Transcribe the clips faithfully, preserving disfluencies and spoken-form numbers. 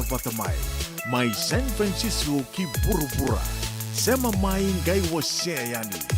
vata mai, mai San Francisco ki vuravura. Sema mai qai wasea yani.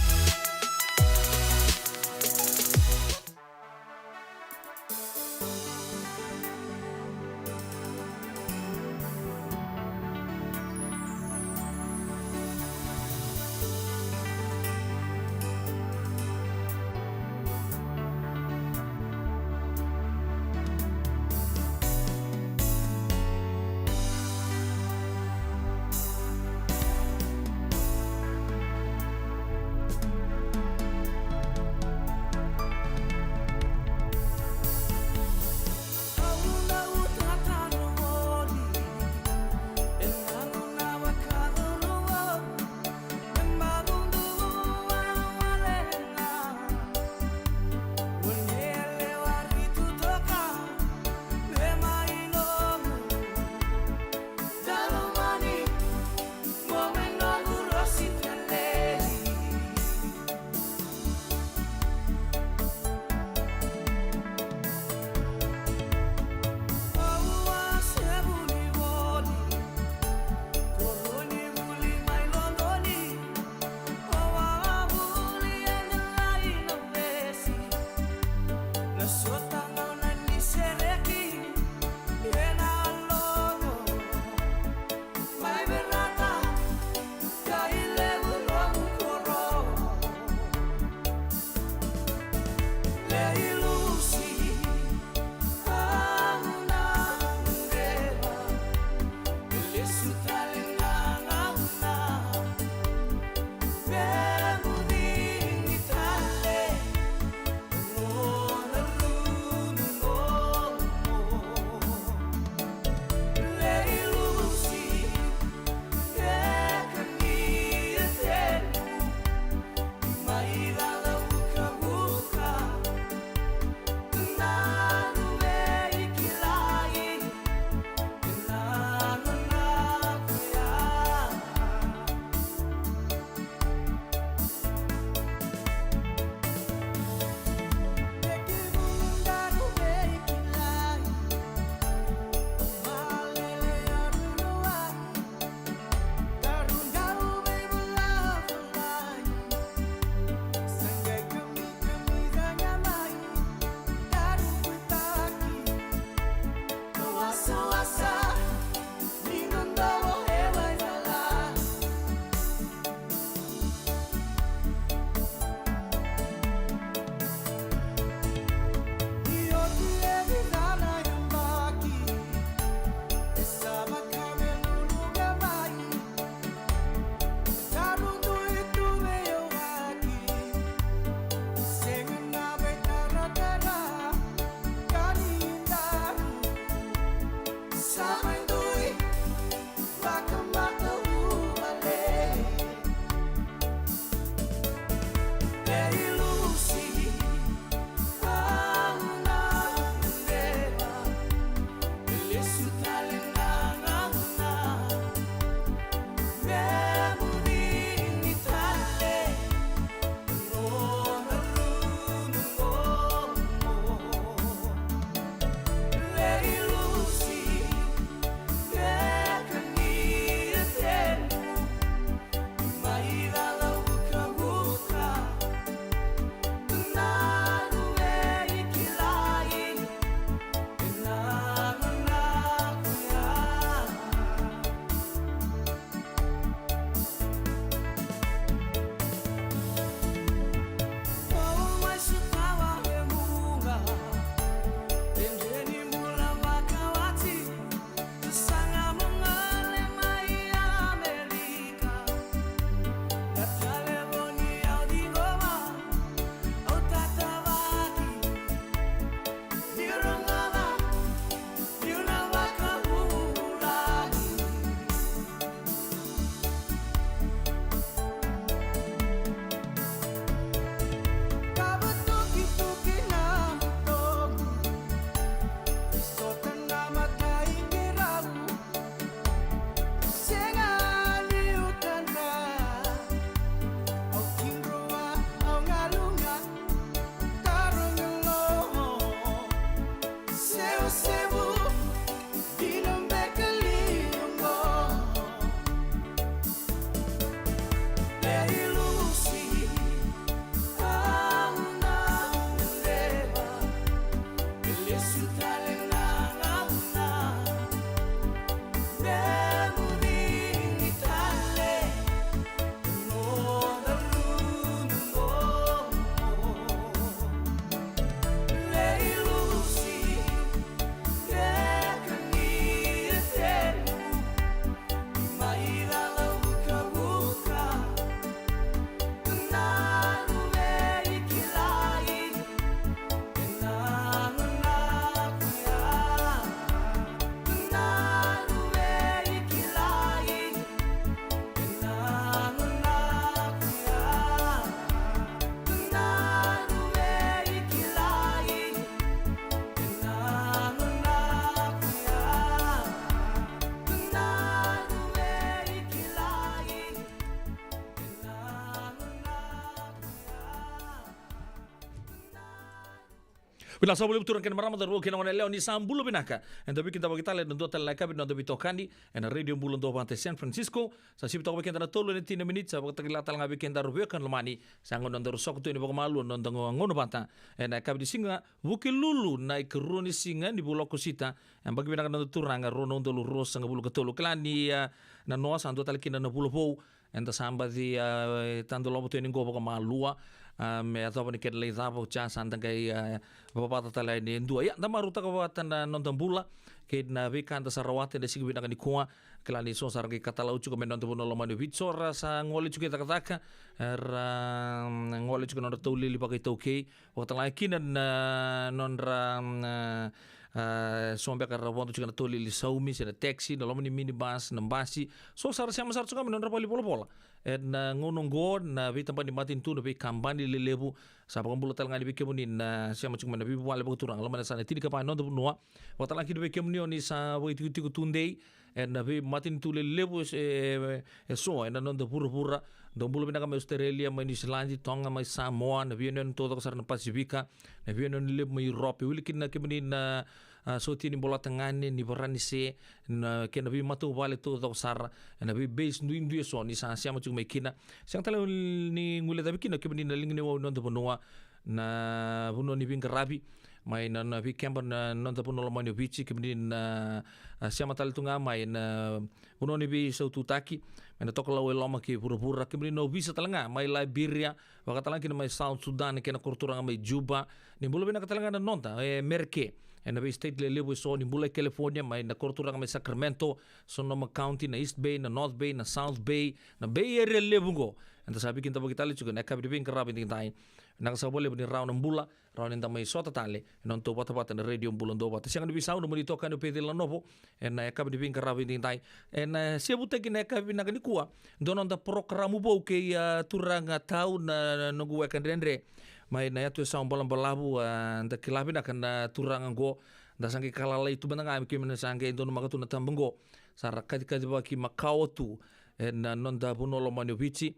Kila sa voli vuturaga kei na marama, cauravou kei na goneyalewa, ni sa bula vinaka. Eda veikidavaki tale ena dua tale na yakavi ni noda veitokani ena Radio Bula Duavata e San Francisco. Sa sivi toka vei keda na tolu ena tini na miniti, sa vakatakila tale ga vei kedaru veiwekani lomani. Sa gauna daru soko tu yani vakamalua na noda gauna vata ena yakavi ni siga Vukelulu, na ikarua ni siga ni vula o Okosita, e yabaki vinaka na noda turaga, rua na udolu ruasagavulu ka tolu. Kila ni, a, na noa sa dua tale kina na vula vou. Eda sa baci, a, tadolova tu yani qo vakamalua, a, me yacova ni kena lai cava, oti ya sa da qai, a, vavaca tale yani e dua. Ia, da marautaka vata na noda bula kei na veika da sa rawata ena siga vinaka nikua. Kila ni so sa ra qai katalau tiko mai na noda vanua lomani o Viti, so ra sa gole tiko i cakacaka, era, mm, gole tiko na nodratou lili vakaitaukei. Vakatalega kina na nodra, mm, a, so beka ra vodo tiko na tolili saumi se na taxi, na loma ni minibus, na basi. So sa ra sema sara tiko ga mai na nodra vale ni volavola. Ena gauna oqo na veitabana ni matanitu, na veikabani lelevu, sa vakabula tale ga yani vei kemuni na sema tiko mai na veivuvale vakaturaga loma ni yasana tinikava ni noda vanua. Vakatalega kina vei kemuni o ni sa vakaitikotiko tudei ena veimatanitu lelevu e, e, e so ena noda vuravura. Dou bula vinaka mai Australia, mai Niusiladi, Toga, mai Samoa, na veiyanuyanu taucoko sara na Pasifika, na veiyanuyanu levu mai Europe, wili kina kemuni na, a, sotia ni Bolatagane, ni Varanise, na kena veimatavuvale taucoko sara, ena veibase duidui e so ni sa sema tiko mai kina. Sega tale ni guilecavi kina kemuni na liga ni wau ni noda vanua, na vanua ni veiqaravi, mai na, na veikeba na noda vanua lomani o Viti, kemuni na, a, sema tale tu ga mai na vanua ni veisaututaki, mai na tokalau e loma kei vuravura, kemuni na ovisa tale ga mai Liberia, vakatalega kina mai South Sudan kei na koroturaga mai Juba. Ni bula vinaka tale ga na noda e Mereke, ena veistate lelevu e so, ni bula e California, mai na koroturaga mai Sacramento, Sonoma County, na East Bay, na North Bay, na South Bay, na Bay Area levu oqo. Eda sa veikidavaki tale tiko ena yakavi ni veiqaravi edaidai. Vinaka saka vakalevu ni rawa na bula, rawa ni da mai sota tale ena nodatou vatavata na Radio Bula Duavata. Sega ni veisau, nomuni itokani o Peceli Lanovo, ena yakavi ni veiqaravi edaidai. Ena sevutaki na yakavi vinaka nikua dua na noda porokaramu vou kei, a, turaga tau na, na noqu weka dredre mai na yatu e Sao Balabalavu, a, da kila vinaka na turaga oqo. Da sa qai kalalai tu mada ga me kemuni na sa qai donumaka tu na taba oqo. Sa ra kacikaci vakimakawa tu ena noda vanua lomani o Viti.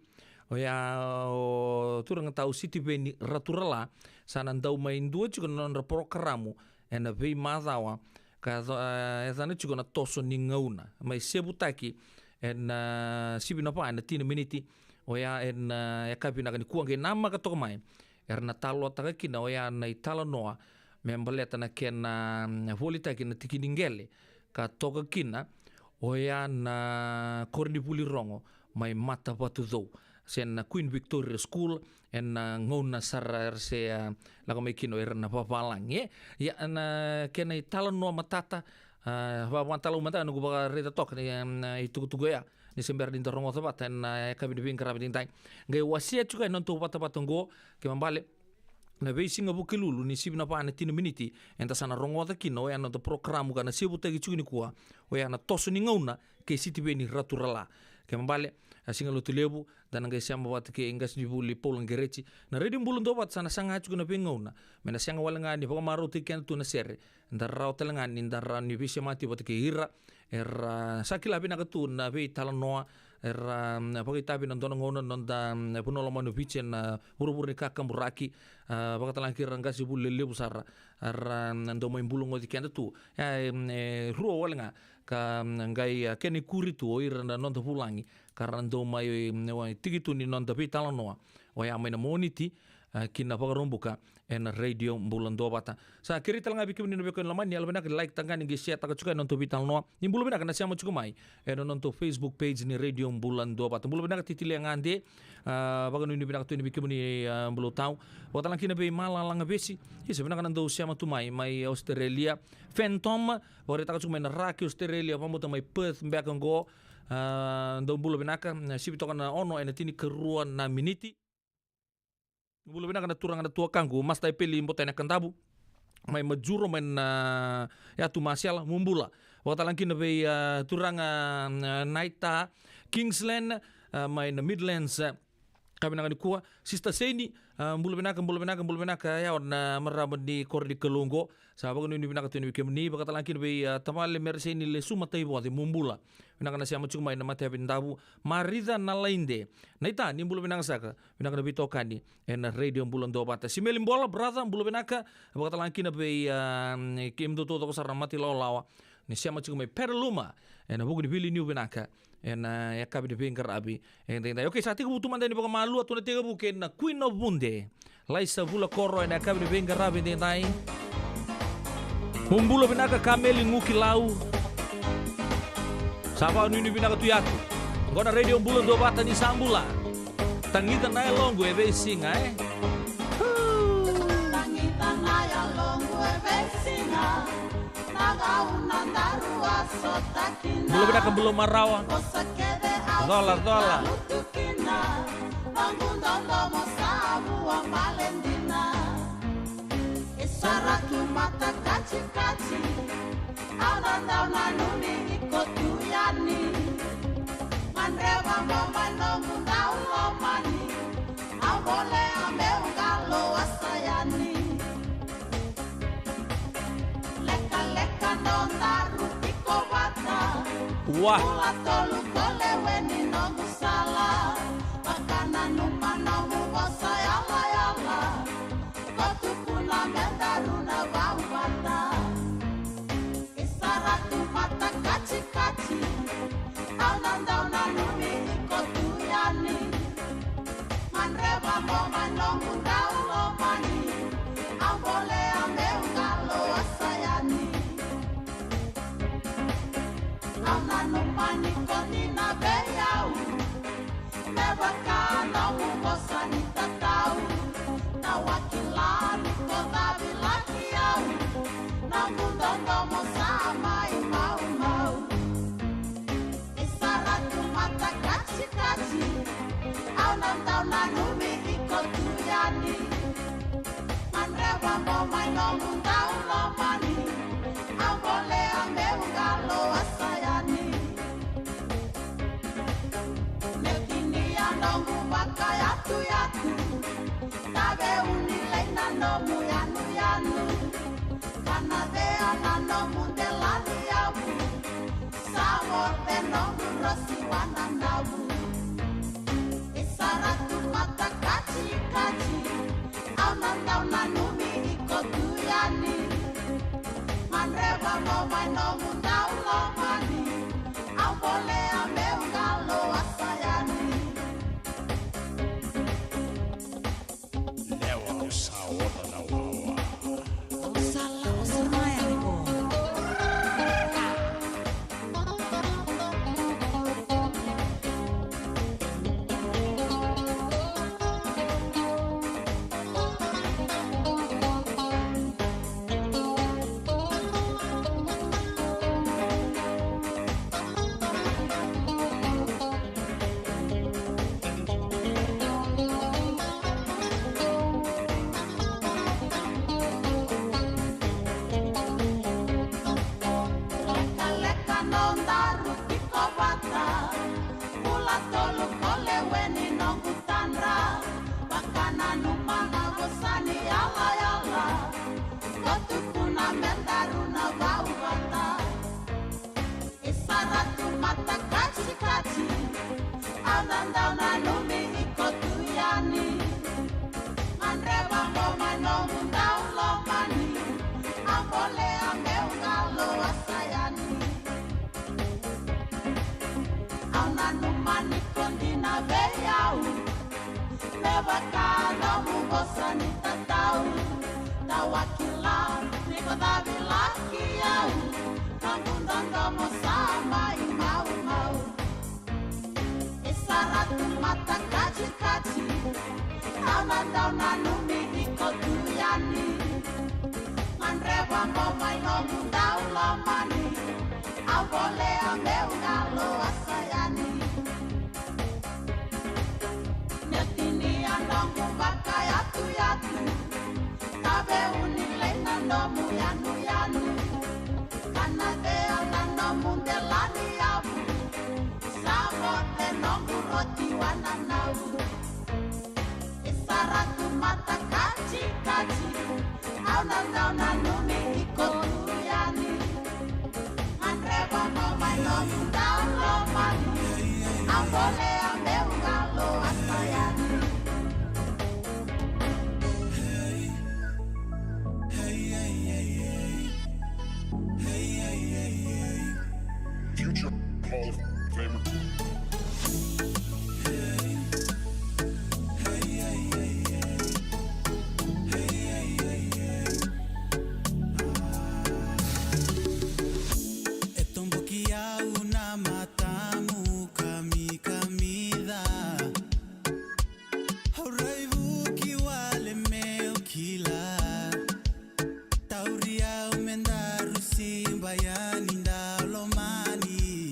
Oya o turaga tau Sitiveni Raturala, sa na dau mai dua tiko na nodra porokaramu ena veimacawa ka yaco-, a, yacana tiko na Toso ni Gauna, mai sevutaki ena, a, sivi na va ena tini na miniti. Oya ena, a, yakavi vinaka nikua, qai namaka toka mai era na talanoataka kina oya na italanoa me baleta na kena, mm, volitaki na tiki ni qele ka toka kina oya na koronivuli rogo mai Matavatucou, se na Queen Victoria School, ena gauna sara era se, a, lako mai kina o ira na vavalagi, e. Ia, na kena italanoa matata, a, vavatalau mada noqu vakaraica toka ni, a, na itukutuku oya ni se bera ni da rogoca vata ena, a, yakavi ni veiqaravi edaidai. Qai wasea tiko ena nodatou vatavata oqo, kena ibalebale na veisiga Vukelulu ni sivi na va ena tini na miniti, eda sa na rogoca kina oya na noda porokaramu ka na sevutaki tiko nikua, oya na Toso ni Gauna kei Sitiveni Raturala. Kena ibalebale, a, Siga Lotulevu, da na qai sema vata kei qasenivuli Paula Qereti. Na Radio Bula Duavata sa na saga tiko na veigauna me na sega wale ga ni vakamarautaki keda tu na sere, da rawa tale ga ni da rawa ni veisemati vata kei ira era sa kila vinaka tu na veitalanoa, era, mm, vakaitavi ena dua na gauna na noda, mm, vanua lomani o Viti ena vuravura ni kakaburaki, a, vakatalega kei ira na qasenivuli lelevu sara era, mm, dau mai bulagoci keda tu. E, mm, e rua wale ga ka, mm, qai, a, kena ikuri tu o ira na noda vulagi ka ra dau mai, mm, tiki tu ni noda veitalanoa, oya mai na Moniti, a, ki na Vakaraubuka ena Radio Bula Duavata. Sa kerei tale ga vei kemuni na veiwekani lomani, yalovinaka ni like taka ga, ni qai share taka tiko ena nodatou veitalanoa. Ni bula vinaka na sema tiko mai ena nodatou Facebook page ni Radio Bula Duavata. Bula vinaka Titilia Gade, a, vakanuinui vinaka tu yani vei kemuni, a, Bula Tau. Vakatalega kina vei Mala Lagavesi, isa vinaka na dau sema tu mai, mai Australia. Phantom, vakaraitaka tiko mai na Ra ki Australia, vakabauta mai Perth beka oqo. A, dou bula vinaka, a, sivi toka na ono ena tinikarua na miniti. Bula vinaka na turaga na tuakaqu, Master Epeli Botene Kadavu, mai Majuro, mai na, a, yatu Masela, mo bula. Vakatalega kina vei, a, turaga, a, Naita Kingsland, a, mai na Midlands, a, ka vinaka nikua. Sister Seini, a, bula vinaka, bula vinaka, bula vinaka, ya o na marama ni koro ni Kalou oqo. Sa vakanuinui vinaka tu yani vei kemuni, vakatalega kina vei, a, tavale Mereseini Lesuma Taivoce, mo bula. Vinaka na sema tiko mai na Matayavi Davu. Marica Nalaide. Naita, ni bula vinaka saka. Vinaka na veitokani ena Radio Bula Duavata. Simeli Bola, brother, bula vinaka. Vakatalega kina vei, ah, kemudou taucoko sara na mata ilawalawa. Ni sema tiko mai Petaluma ena vuku ni veiliutaki vinaka ena yakavi ni veiqaravi edaidai. Okay, sa tekivu tu mada yani vakamalua, tou na tekivu kei na Queen of Vude, Laisa Vulakoro, ena yakavi ni veiqaravi edaidai. Mo bula vinaka Kameli Gukilau. Sa vakanuinui vinaka tu yatu. Qo na Radio Bula Duavata, ni sa bula. Tagica na yaloqu e veisiga, e? Tagica na yaloqu e veisiga. Na gauna daru a sota kina. Bula vinaka, bula marawa. Vosa kece au cola, cola. Lutu kina. Noqu dodomo sa vua bale dina. E sara tu mata katikati. Au na dau nanumi iko tu yani. Gadreva mo mai noqu dau lomani. Au bolea meu qalo a sa yani. Lekaleka nodaru tiko vata. Ua. Bula tolu ko lewe ni noqu sala. Vakananuma nomu vosa yalayala. Ko tukuna me daru na vau vata. E sara tu mata katikati. Au na dau nanumi iko tu yani. Gadreva mo mai noqu dau lomani. Au bolea meu qalo a sa yani. Au nanuma ni ko dina vei au. Me vaka nomu vosa ni tatau. Na wakila ni ko cavilaki au. Noqu dodomo sa mai maumau. E sara tu mata katikati. Au na dau nanumi iko tu yani. Gadreva mo mai noqu dau lomani. Au bolea meu qalo a sa yani. Meu tinia noqu vakayatuyatu. Taveu ni lai na nomu yanuyanu. Kana cea na nomu delaniyavu. Sa moce noqu rosi wananavu. E sara tu mata katikati. Au na dau nanumi iko tu yani. Gadreva mo mai nomu dau lomani. Au bolea meu qalo a sa yani. Lewa au sa oca na wawa. Au sa lako sa mai yani ko. Lekaleka nodaru tiko vata. Bula tolu ko lewe ni noqu tadra. Vakananuma na vosa ni yalayala. Ko tukuna me daru na vau vata. E sara tu mata katikati. Au na dau nanumi iko tu yani. Gadreva mo mai nomu dau lomani. Au bolea meu qalo a sa yani. Au nanuma ni ko dina vei au. Me vaka nomu vosa ni tatau. Tawakila ni ko cavilaki au. Noqu dodomo sa mai maumau. E sara tu mata katikati. Au na dau nanumi iko tu yani. Gadreva mo mai noqu dau lomani. Au bolea meu qalo a sa yani. Meu tinia noqu vakayatuyatu. Taveu ni lai na nomu yanuyanu. Kana cea na nomu delaniyavu. Sa moce noqu roti wananavu. E sara tu mata katikati. Au na dau nanumi iko tu yani. Gadreva mo mai nomu dau lo Future Hall of Famer. E toboki au na matamu kamikamica. Au raivuki wale meu kila. Tauri au me daru siba yani da lomani.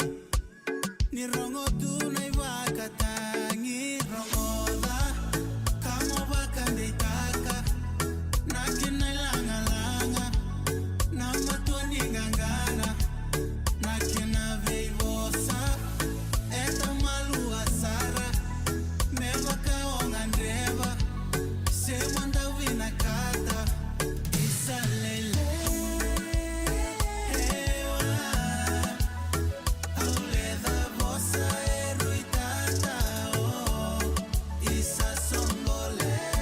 Ni rogo tu na ivakatagi, rogoca ka mo vakadeitaka na kena ilagalaga, na matua ni qaqana, na kena veivosa e tamalua sara. Me vaka o gadreva se mo dau vinakata. Isa lelewa, au leca vosa e rui tata o. Isa soqo lelewa,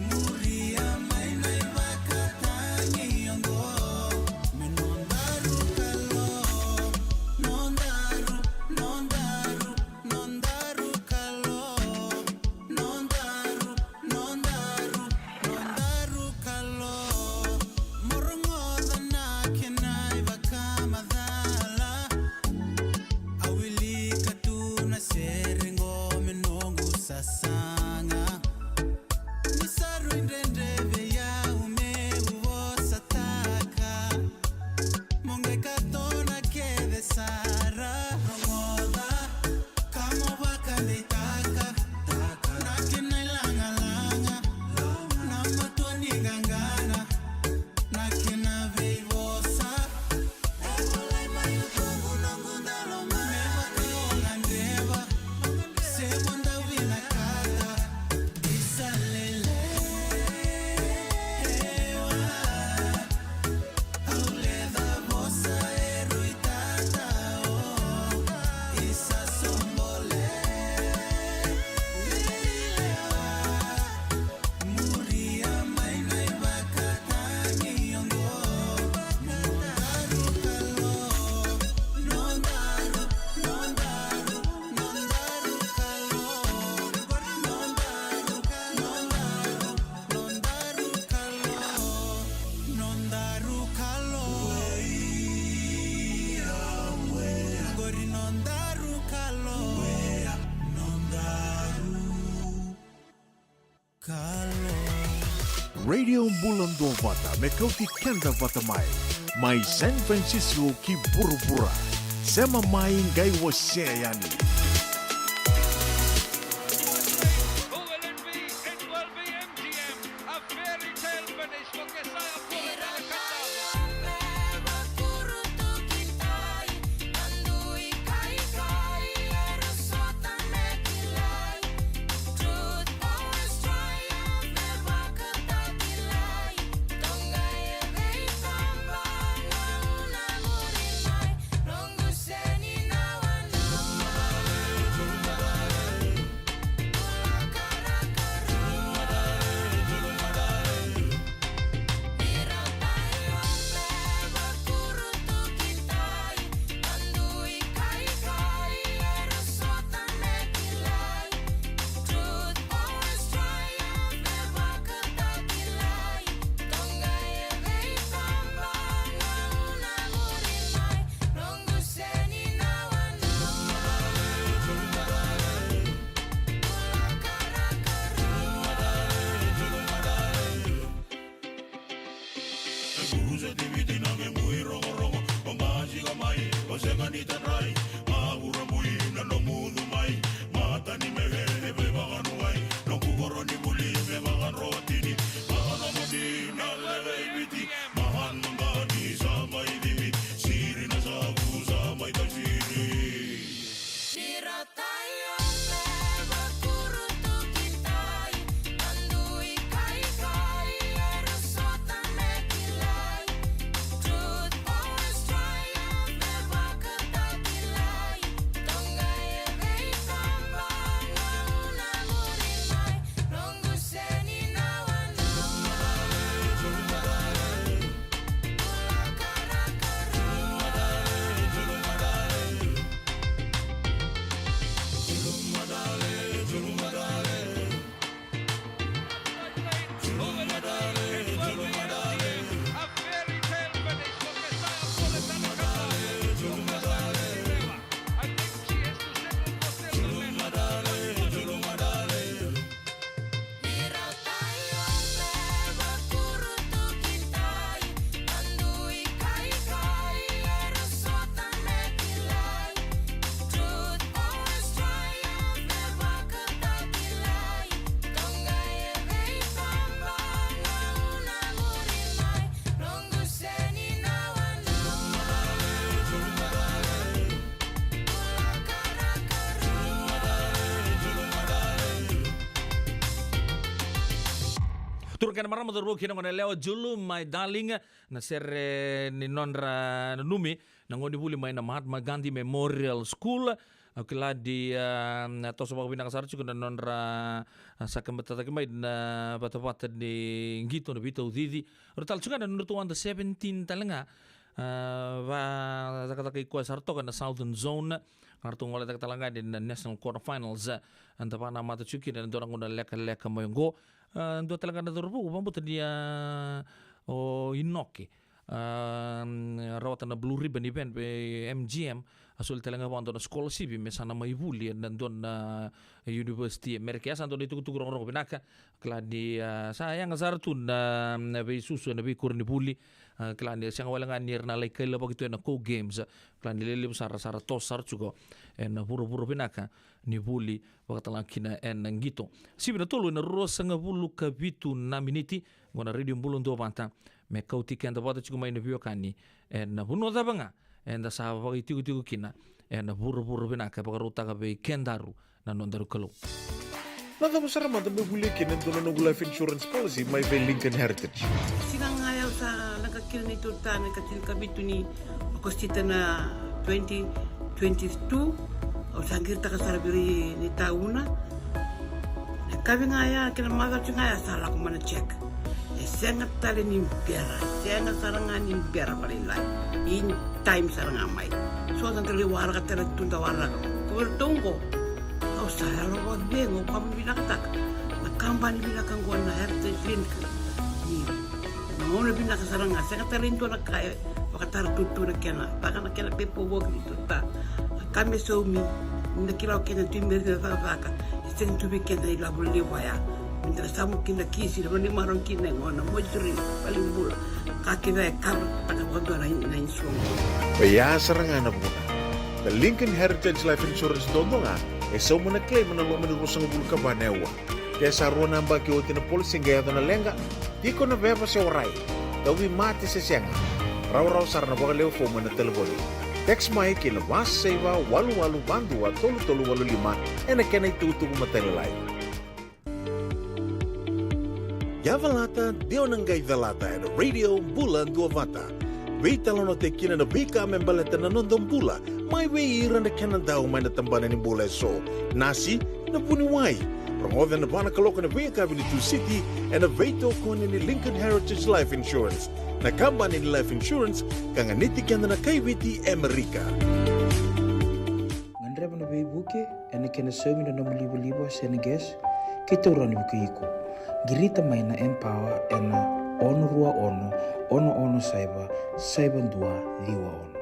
muria mai na ivakatagi oqo. Me nodaru kalo, nodaru, nodaru, nodaru kalo. Nodaru, nodaru, nodaru kalo. Mo rogoca na kena ivakamacala. Au wilika tu na sere qo me noqu sasaga. Ni sa rui dredre vei au meu vosataka. Mo qai katona kece sara. Rogoca ka mo vakadeitaka na kena ilagalaga, na matua ni qaqana, na kena veivosa. E volai mai o tuqu noqu dalo mai. Me vaka o gadreva se mo dau vinakata. Isa lelewa. Au leca vosa e rui tata o. Isa soqo lelewa. Muria mai na ivakatagi oqo. Nodaru kalo. Nodaru, nodaru, nodaru kalo. Nodaru, nodaru, nodaru kalo. Nodaru kalo. Qori nodaru kalo. Nodaru kalo. Radio Bula Duavata me kauti keda vata mai. Mai San Francisco ki vuravura. Sema mai qai wasea yani. Who will it be? It will be M G M. A fairy tale finish for Kesaya Pule. Turaga kei na marama, cauravou kei na goneyalewa, Julu, my darling, na sere ni nodra nanumi na gonevuli mai na Mahatma Gandhi Memorial School. Au kila ni, ah, toso vakavinaka sara tiko na nodra, ah, sakamataki mai na vatavata ni qito, na veitaucici. Ora tale tiko ga na nodratou under seventeen tale ga. Ah, vacakacaka i koya sara toka na Southern Zone. Ratou gole caka tale ga ni na National Quarter Finals. Ah, da vakanamata tiko kina ena dua na gauna lekaleka mai oqo. Ah, dua tale ga na cauravou, vakabauta ni, ah, o Inoke, ah, rawata na Blue Ribbon event vei M G M, a soli tale ga vua dua na scholarship me sa na mai vuli ena dua na university e Merika. Sa dua na itukutuku rogorogo vinaka. Kila ni, ah, sa yaga sara tu na, na veisusu ena veikoronivuli. Ah, kila ni sega wale ga ni ra na lai kailavaki tu ena Go Games. Kila ni lelevu sara, sa ra toso sara tiko ena vuravura vinaka ni vuli, vakatale ga kina ena qito. Sivi na tolu ena ruasagavulu ka vitu na miniti. Qo na Radio Bula Duavata, me kauti keda vata tiko mai na veiwekani ena vanua cava ga eda sa vakaitikotiko kina ena vuravura vinaka, e vakarautaka vei kedaru na nodaru Kalou. Na cava sara mada me vuli kina e dua na noqu life insurance policy mai vei Lincoln Heritage? Siga ga ya au sa leqa kina neitou ta na ikatinikavitu ni Okosita na twenty twenty-two. Au sa qiritaka sara vei ira na itauna. Na kavi ga ya kei na macawa ga ya sa lako mai na check. E sega tale ni bera, sega sara ga ni bera vakalailai. In time sara ga mai. So sa da lai waraka tale tu, da waraka. Ko vei ratou oqo, au sa yalo vakacegu, au vakavinavinakataka na kabani vinaka oqo na Heritage Link. Ni na gauna vinaka sara ga, sega tale ni dua na ka e vakataratutu na kena, vaka na kena pepa voki ni tota. Na ka me saumi, ni na kila o keda tu me cakacaka, e sega tu vei keda ilavo levu ya. Me da na samu kina kisi na vanimaro kina e gona, moituri, valenibula. Ka kece e kava taka vakadua na, na insurance. Oya sara ga na vuna. Na Lincoln Heritage Life Insurance dodonu ga e sauma na claim ena loma ni ruasagavulu ka va na aua. Ke sa rua na yabaki oti na policy qai yaco na leqa, tiko na veva se warai, tauvimate se sega, rawarawa sara na vakalewe fomu ena talevoni. Text mai ki na va saiva walu walu va dua tolu tolu walu lima ena kena itukutuku matailalai. Yavalata, de o na qai calata ena Radio Bula Duavata. Veitalanoataki kina na veika me baleta na noda bula mai vei ira na kena dau mai na tabana ni bula eso. Nasi, na vuniwai. Rogoca ena va na kaloko ena veiyakavi ni Tusiti ena veitokoni ni Lincoln Heritage Life Insurance, na kabani ni life insurance ka ganiti keda na kai Viti e Amerika. Gadreva na veivuke ena kena saumi na nomu livaliva se na gas, keitou rawa ni vukei iko. Qirita mai na Empower ena ono rua ono, ono ono saiva, saiva dua ciwa ono.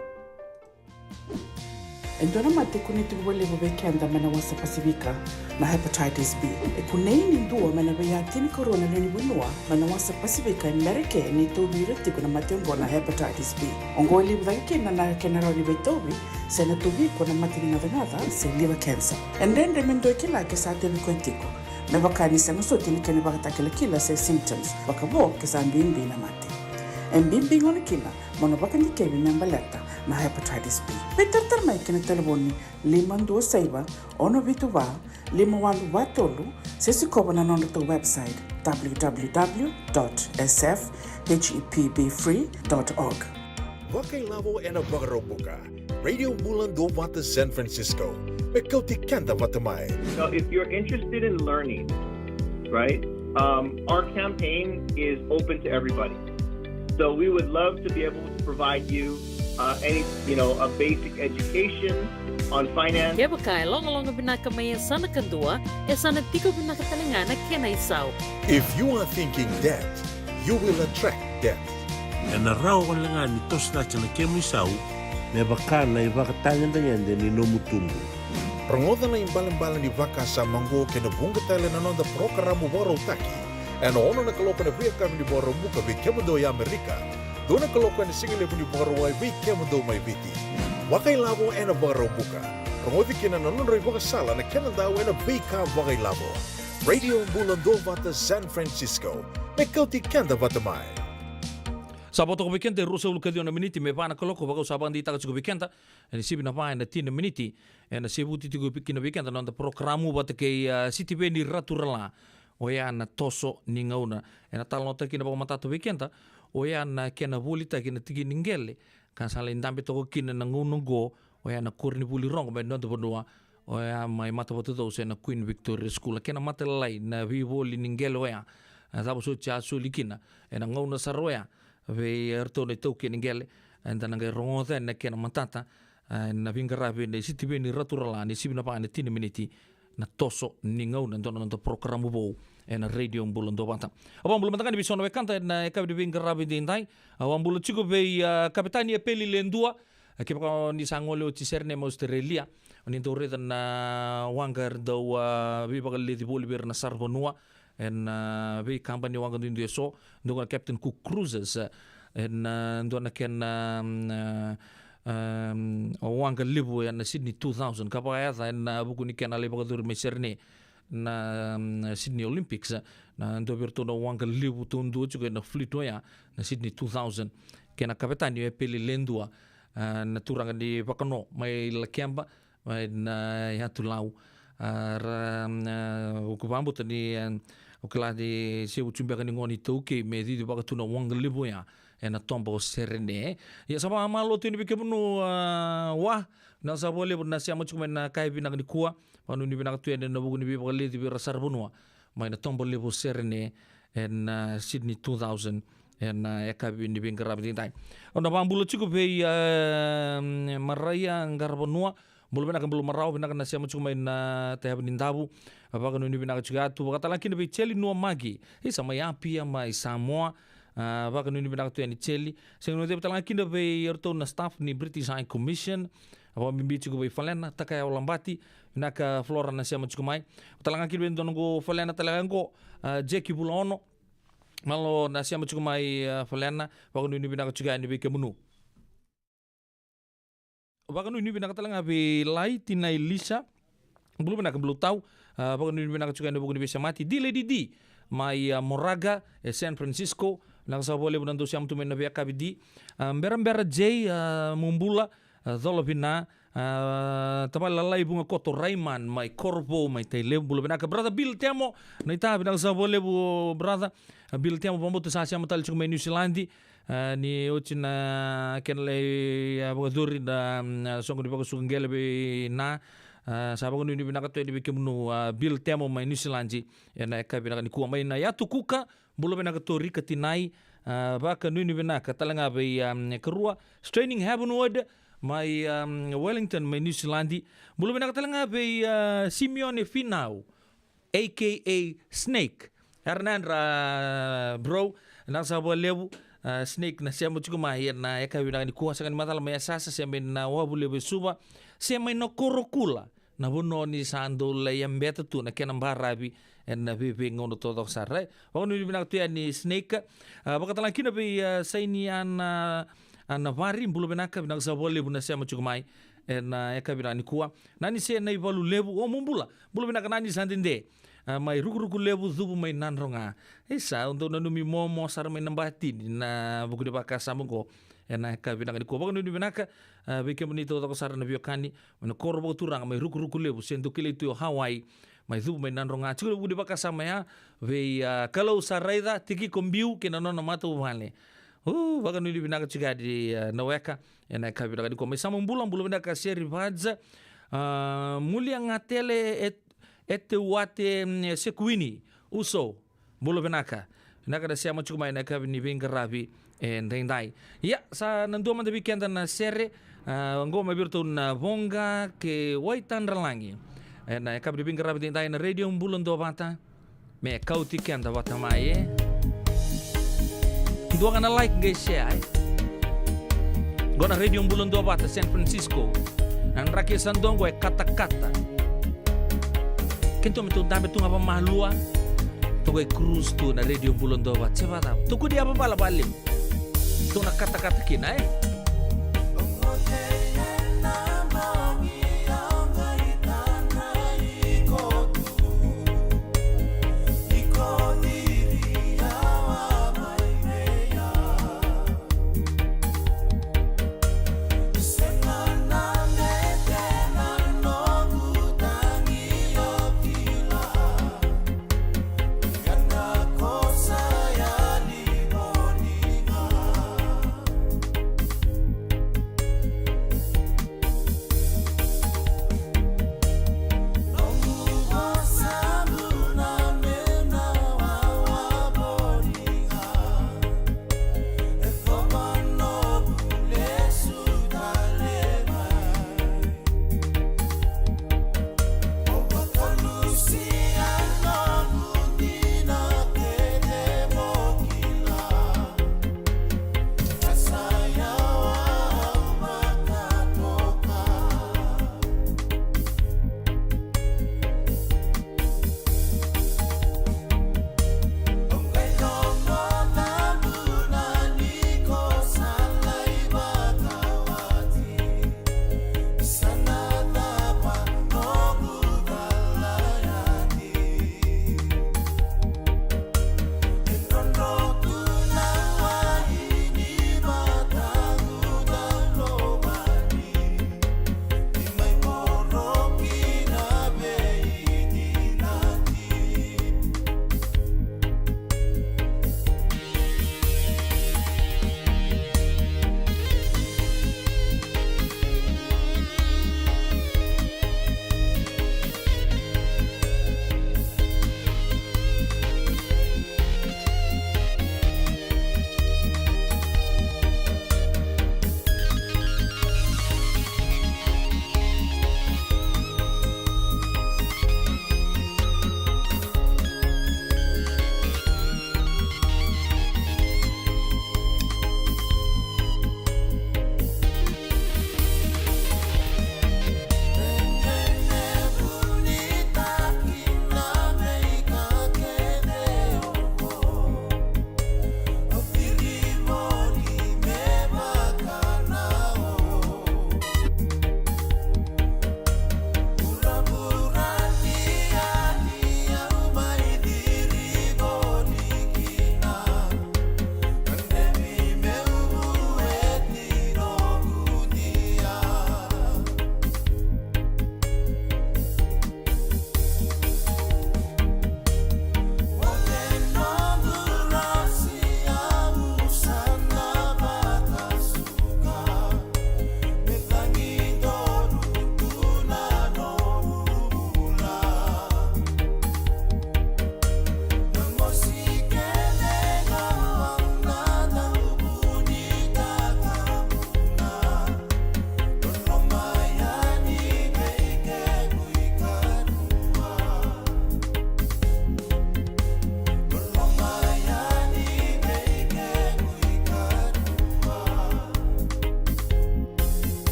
E dua na mate e kunei tiko vakalevu vei keda mai na wasa Pasifika, na hepatitis B. E kunei ni dua mai na veiya tinikarua na lewe ni vanua mai na wasa Pasifika e Merika ni tauvi ira tiko na mate oqo na hepatitis B. Oqo e levu cake kina na kena rawa ni veitauvi se na tauvi iko na mate ni gacagaca se liver cancer. E dredre me dua e kila ke sa tauvi koya tiko, me vaka ni sega soti na kena ivakatakilakila se symptoms, vakavo ke sa bibi na mate. E bibi gona kina mo na vakadikevi me baleta na hepatitis B. Veitaratara mai ki na talevoni lima dua saiva, ono vitu va, lima walu va tolu, se sikova na nodratou website, w w w dot s f h e p b free dot org. Vakailavo ena Vakaraubuka. Radio Bula Duavata San Francisco. Me kauti keda vata mai. So if you're interested in learning, right, um, our campaign is open to everybody. So we would love to be able to provide you, uh, any, you know, a basic education on finance. Kevaka e logaloga vinaka mai e yasana kadua, e sa na tiko vinaka tale ga na kena isau. If you are thinking debt, you will attract debt. Ena rawa wale ga ni toso cake na kemu isau me vaka na ivakatagedegede ni nomu tubu. Rogoca na ibalebale ni vakasama oqo kei na vuqa tale na noda parokaramu vakarautaki ena ono na kaloko ena veiyakavi ni Vakaraubuka vei kemudou e Amerika, dua na kaloko ena sigalevu ni Vakarauwai vei kemudou mai Viti. Vakailavo ena Vakaraubuka. Rogoci kina na nodra ivakasala na kena dau ena veika vakailavo. Radio Bula Duavata San Francisco. Me kauti keda vata mai. Sa vo toka vei keda e ruasagavulu ka ciwa na miniti me va na kaloko, vakau sa vakadeitaka tiko vei keda. Ena sivi na va ena tini na miniti, ena sevuti tiko kina vei keda na noda parokaramu vata kei, ah, Sitiveni Raturala. oya na toso ni gauna. Ena talanoataki kina vakamatata vei keda oya na kena volitaki na tiki ni qele, ka sa lai dabe toka kina na gauna oqo, oya na koronivuli rogo mai noda vanua, oya mai Matavatucau se na Queen Victoria School. A kena matalalai na veivoli ni qele oya, a cava soti a soli kina ena gauna sara oya. Vei iratou na itaukei ni qele, eda na qai rogoca na kena matata, a, na veiqaravi nei Sitiveni Raturala, ni sivi na va na tini miniti na toso ni gauna, dua na noda porokaramu vou ena Radio Bula Duavata. Au vakabula mada ga ni vei so na wekada ena yakavi ni veiqaravi edaidai. Au vakabula tiko vei, a, Kapetani Epeli Ledua, a, kevaka ni sa gole oti sere nei mai Australia, o ni dau raica na waqa era dau, a, veivakaleci voli vei ira na saravanua ena, a, veikabani waqa duidui eso, dua na Captain Cook Cruises, a, ena, a, dua na kena, mm, a, um, waqa levu ena Sydney two thousand, ka vakayaca ena, a, vuku ni kena lai vakacuru mai Serene na, mm, Sydney Olympics, a, na dua vei iratou na waqa levu taudua tiko ena fleet oya na Sydney two thousand. Kena kapetani o Epeli Ledua, a, na turaga ni Vakano mai Lakeba, mai na Yatu Lau. A, ra, a, au vakabauta ni, a, au kila ni se vucu beka ni gone iTaukei me cicivaka tu na waqa levu oya ena toba o Serene. Ia sa vakamalo tu yani vei kemunu, a, Wa, vinaka sara vakalevu na sema tiko mai ena yakavi vinaka nikua. Vakanuinui vinaka tu yani ena vuku ni veivakaleci vei ira saravanua mai na toba levu o Serene ena, a, Sydney two thousand ena, a, yakavi ni veiqaravi edaidai. Au na vakabula tiko vei, a, Maraia Qaravanua, bula vinaka, bula marau, vinaka na sema tiko mai na, a, Taiyavu ni Davu. A, vakanuinui vinaka tiko ya tu, vakatalega kina vei Jeli Nuamaki, isa mai Apia mai Samoa. A, vakanuinui vinaka tu yani Jeli. Sega ni vakatalega kina vei iratou na staff ni British High Commission. A, vakabibi tiko vei Falena Takayawa Labati, vinaka Flora na sema tiko mai. Talega kina vei dua noqu Falena talega oqo, a, Jeki Vulaono. Malo na sema tiko mai, a, Falena, vakanuinui vinaka tiko yani vei kemunu. Vakanuinui vinaka talega vei Lai, tina Elisa. Bula vinaka, bula tau. A, vakanuinui vinaka tiko yani vuku ni veisemati. Di Lady Di mai, a, Moraga e San Francisco. Vinaka sara vakalevu na dau sema tu mai na veiyakavi Di. A, Berabera J, a, mo bula, a, cola vina. A, tavale lalai Vugakoto Raiman mai Korovou mai Tailevu, bula vinaka. Brother Bill Temo, naita, vinaka sara vakalevu brother. A, Bill Temo, vakabauta sa sema tale tiko mai Niusiladi. A, ni oti na kena lai, a, vakacuri na, mm, a, soqo ni vakasuka qele vei Na. A, sa vakanuinui vinaka tu yani vei kemunu, a, Bill Temo mai Niusiladi ena yakavi vinaka nikua. Mai na Yatu Kuka, bula vinaka Torika Tinai. A, vakanuinui vinaka talega vei, a, mm, karua Straining Heavenward mai, a, mm, Wellington mai Niusiladi. Bula vinaka talega vei, a, Simeone Finau, A K A Snake. Era na yadra, bro, vinaka sara vakalevu, a, Snake na sema tiko mai ena yakavi vinaka nikua, sega ni macala mai Yasayasa, se mai na Wavu Levu e Suva, se mai na Korokula, na vanua ni sa dau lai yabeta tu na kena baravi ena veiveigauna taucoko sara. E, vakanuinui vinaka tu yani Snake. A, vakatalega kina vei, a, Saini Ana, Ana Vari, bula vinaka, vinaka sara vakalevu na sema tiko mai ena yakavi vinaka nikua. Nani se Naivalu Levu, o mo bula. Bula vinaka Nani, sa dede. A, mai Rukuruku Levu, cuvu mai Nadroga. Isa, au dau nanumi momo sara mai na batini na vuku ni vakasama oqo ena yakavi vinaka nikua. Vakanuinui vinaka, a, vei kemuni taucoko sara na veiwekani mai na koro vakaturaga mai Rukuruku Levu, se dau kilai tu o Hawaii, mai cuvu mai Nadroga. Tiko na vuku ni vakasama ya vei, a, Kalou sa raica, Tikiko Biu kei na nona matavuvale. U, vakanuinui vinaka tiko yani, a, na weka ena yakavi vinaka nikua. Mai Samabula, bula vinaka Seri Vaja. A, Mulia Gatele e, e Teuate, mm, Sekuini Uso, bula vinaka. Vinaka na sema tiko mai ena yakavi ni veiqaravi edaidai. Ia, sa na dua mada vei keda na sere, a, oqo mai vei iratou na Voqa kei Waitadralagi ena yakavi ni veiqaravi edaidai na Radio Bula Duavata. Me kauti keda vata mai, e. Dua ga na like qai share, e. Qo na Radio Bula Duavata, San Francisco. Na draki e sa dua qo e katakata. Keitou me tou dabe tu ga vamalua. Tou qai cruise tu na Radio Bula Duavata. Se vacava? Tou kua ni yavavala valima. Tou na katakata kina, e.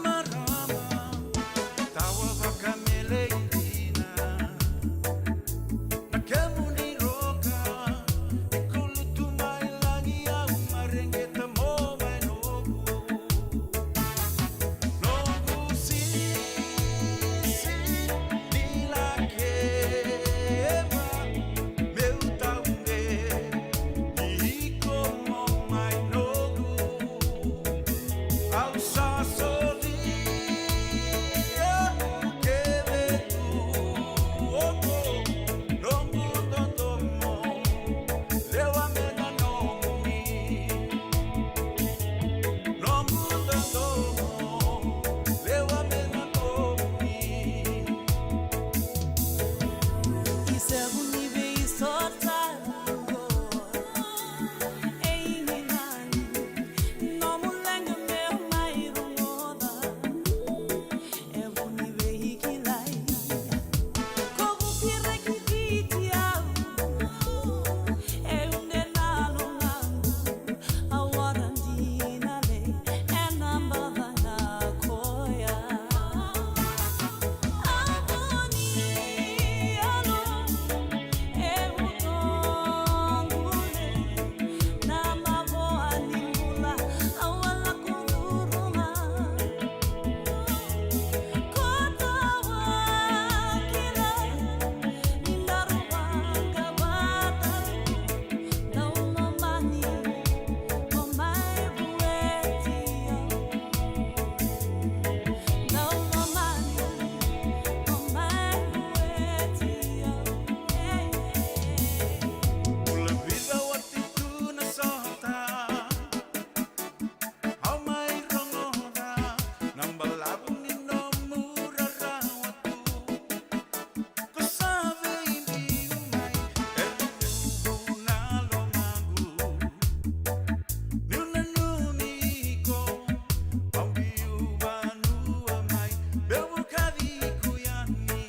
Marama, tawa vakamelei dina. Na kemuni roka, e kulutu mai lagi, au mareqeta mo mai noqu. Noqu sisi ni lakeva, meu taude ni iko mo mai noqu. Au sa solia, keve tu oqo, noqu dodomo, lewa me na nomuni. Noqu dodomo, lewa me na nomuni. Isevu ni veisota. Au mai rogoca na balavu ni nomu rarawa tu. Ko sa veibiu mai e vuvu na lomaqu. Niu nanumi iko, au biu vanua mai, meu vukati iko yani.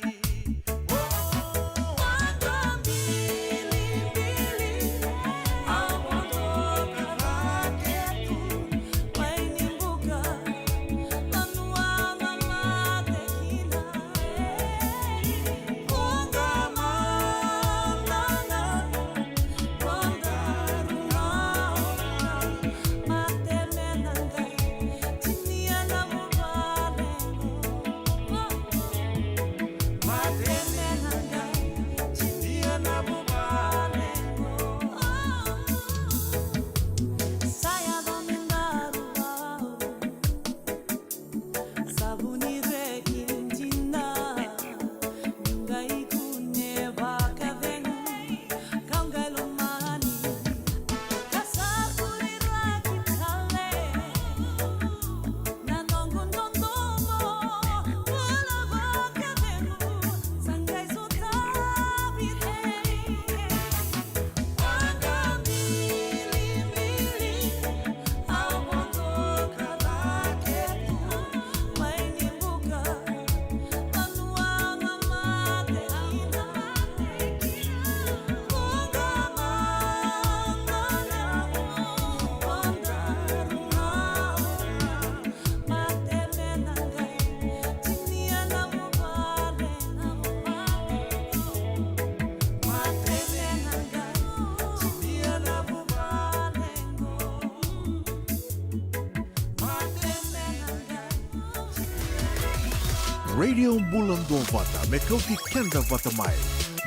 Radio Bula Duavata, me kauti keda vata mai.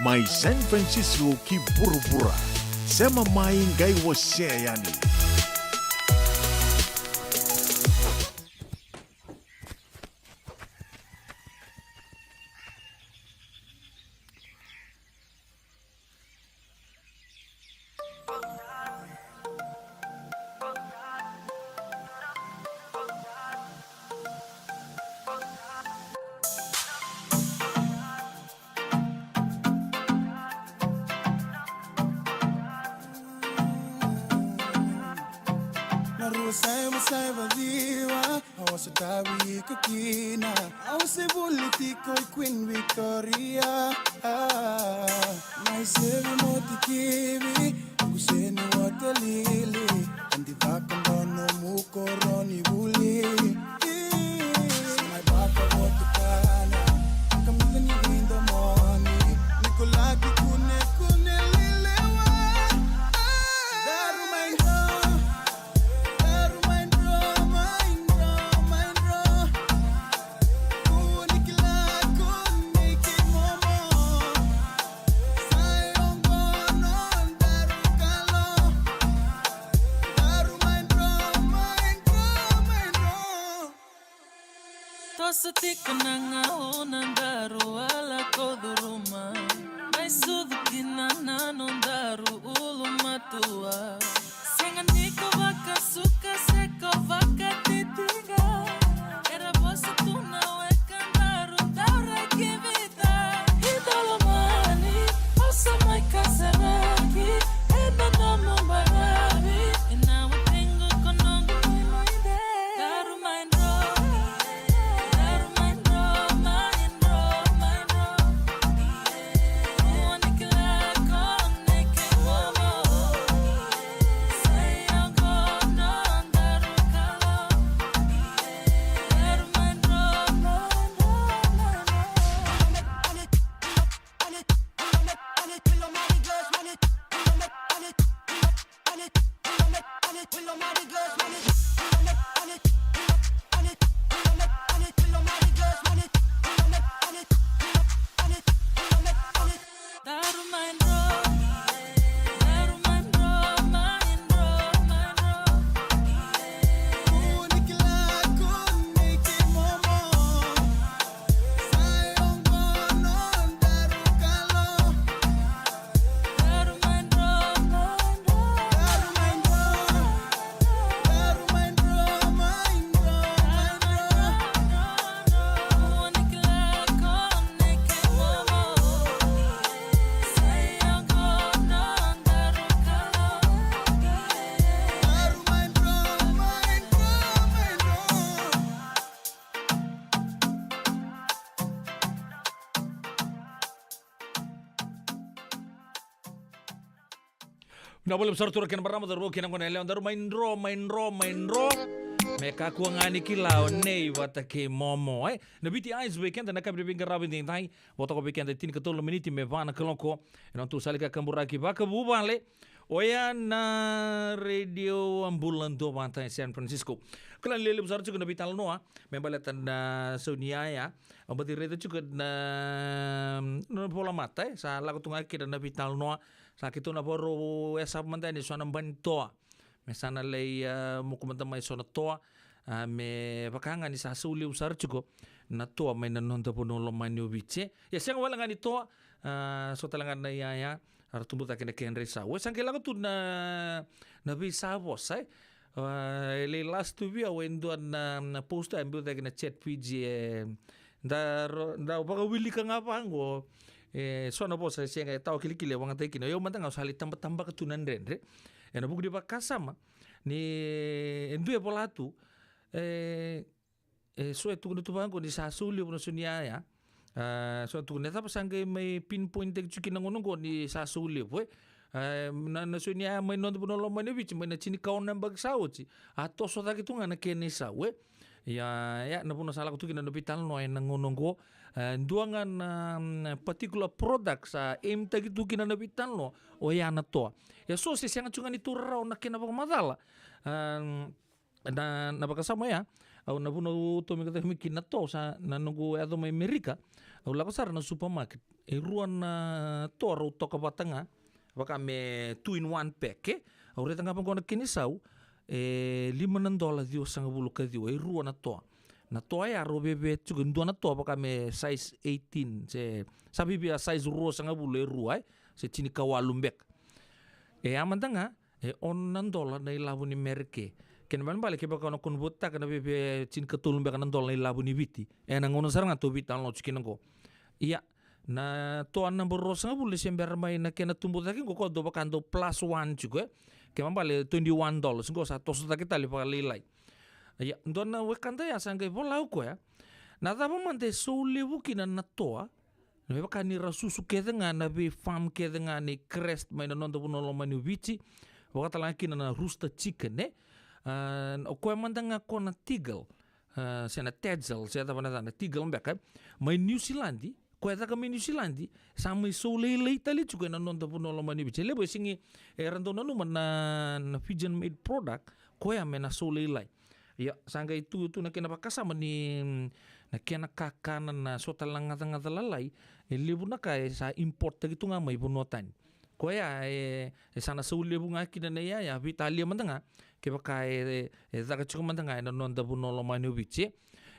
Mai San Francisco ki vuravura. Sema mai, qai wasea yani. Na rua saiva saiva ciwa, au a sotavi iko kina. Au se vuli tiko i Queen Victoria. Mai sevi mo tikivi, au se ni wata lili. Andi vaka ba nomu koro ni vuli. Toso tiko na gauna daru a lako curuma, mai sucu kina na nodaru ulumatua. Sega ni ko vakasuka se ko vakatitiqa, era vosa tu na wekadaru, daru rai ki vita. I Dolomani, o sa mai kasaraki ena nomu baravi. Ena watiqu ko noqu imaide. Daru mai dro, daru mai dro, mai dro, mai dro. Ua ni kila ko nei kei momo. Sai au ko nodaru kalo. Daru mai dro, mai dro, mai dro. Na vale sara tu na kena marama, daru kei na gone yalewa, daru mai dro, mai dro, mai dro. Me kakua ga ni kila o nei vata kei momo, e. Na Viti Ice vei keda na kavi ni veiqaravi edaidai. Vo toka vei keda e tinikatolu na miniti me va na kaloko. Ena noda sala ni kakaburaki vakavuvale. Oya na Radio Bula Duavata e San Francisco. Kila ni levu sara tiko na veitalanoa me baleta na sau ni yaya. Au baci raica tiko na, na volamata, e, sa lako tu ga kina na veitalanoa. Sa keitou na vakarau yasava mada yani e so na bani toa. Me sa na lai, a, moku mada mai e so na toa. A, me vaka ga ni sa sau levu sara tiko na toa mai na noda vanua lomani o Viti, e. Ia sega wale ga ni toa, a, so tale ga na iyaya, a, ra tubu cake na kedra isau. E sa qai lako tu na, na veisavosa, e. A, e lai last tu vei au e dua na, na post e biu cake na Chat Fiji, e, da ro-, da vakawilika ga vaqo. E so na vosa e sega, e tawa kilikili e vakayagataki kina. Io mada ga au sa lai tabatabaka tu na dredre. Ena vuku ni vakasama ni e dua e vola tu, e, e so e tukuna tu vaqo ni sa sau levu na sau ni yaya. A, so e tukuna, e cava sa qai mai pinpoint-taki tiko kina na gauna oqo ni sa sau levu, e? A, na, na sau ni yaya mai noda vanua lomani o Viti mai na tinikaono na yabaki sa oti, a toso cake tu ga na kena isau, e. Ia, ia, na vanua sa lako tu kina na veitalanoa ena gauna oqo. E, dua ga na, mm, particular product sa aim-taki tu kina na veitalanoa, oya na toa. Ia so se sega tu ga ni tu rawa na kena vakamacala. A, na, na vakasama oya, au na vanua au tomika cake mai kina na toa, sa na noqu yaco mai Amerika, au lako sara na supermarket. E rua na toa rau toka vata ga, vaka me two in one pack, e. Au raica ga vaqo na kena isau, e lima na dola ciwasagavulu ka ciwa, e rua na toa. Na toa ya rau veve tiko, e dua na toa vaka me size eighteen, se sa vivia size ruasagavulu e rua, e, se tinikawalu beka. E a mada ga, e ono na dola na ilavo ni Merika. Kena ibalebale kevaka o na convert-taka na veve tinikatolu beka na dola na ilavo ni Viti. Ena gauna sara ga tou veitalanoa tiko kina oqo. Ia, na toa naba ruasagavulu e se bera mai na kena tubu cake oqo, koya dau vaka dau plus one tiko, e. Kena ibalebale twenty-one dollars, oqo sa toso cake tale vakalailai. Ia, dua na wekada ya sa qai vola o koya, na cava mada e sau levu kina na toa, me vaka ni ra susu kece ga na vei farm kece ga ni Crest mai na noda vanua lomani o Viti, vaka tale ga kina na Rooster Chicken, e? A, o koya mada ga ko na Tegel, a, se na Tegel, se cava na yacana, Tegel beka, e? Mai Niusiladi, koya caka mai Niusiladi, sa mai sau lailai tale tiko ena noda vanua lomani o Viti. E levu e sega ni era dau nanuma na, na Fijian made product, koya me na sau lailai. Ia, sa qai tu, tu na kena vakasama ni, mm, na kena kakana, na so tale na gacagaca lalai, e levu na ka e sa import-taki tu ga mai vanua tani. Koya e, e sa na sau levu ga kina na iyaya, veitalia mada ga, kevaka e, e, e caka tiko mada ga ena noda vanua lomani o Viti, e.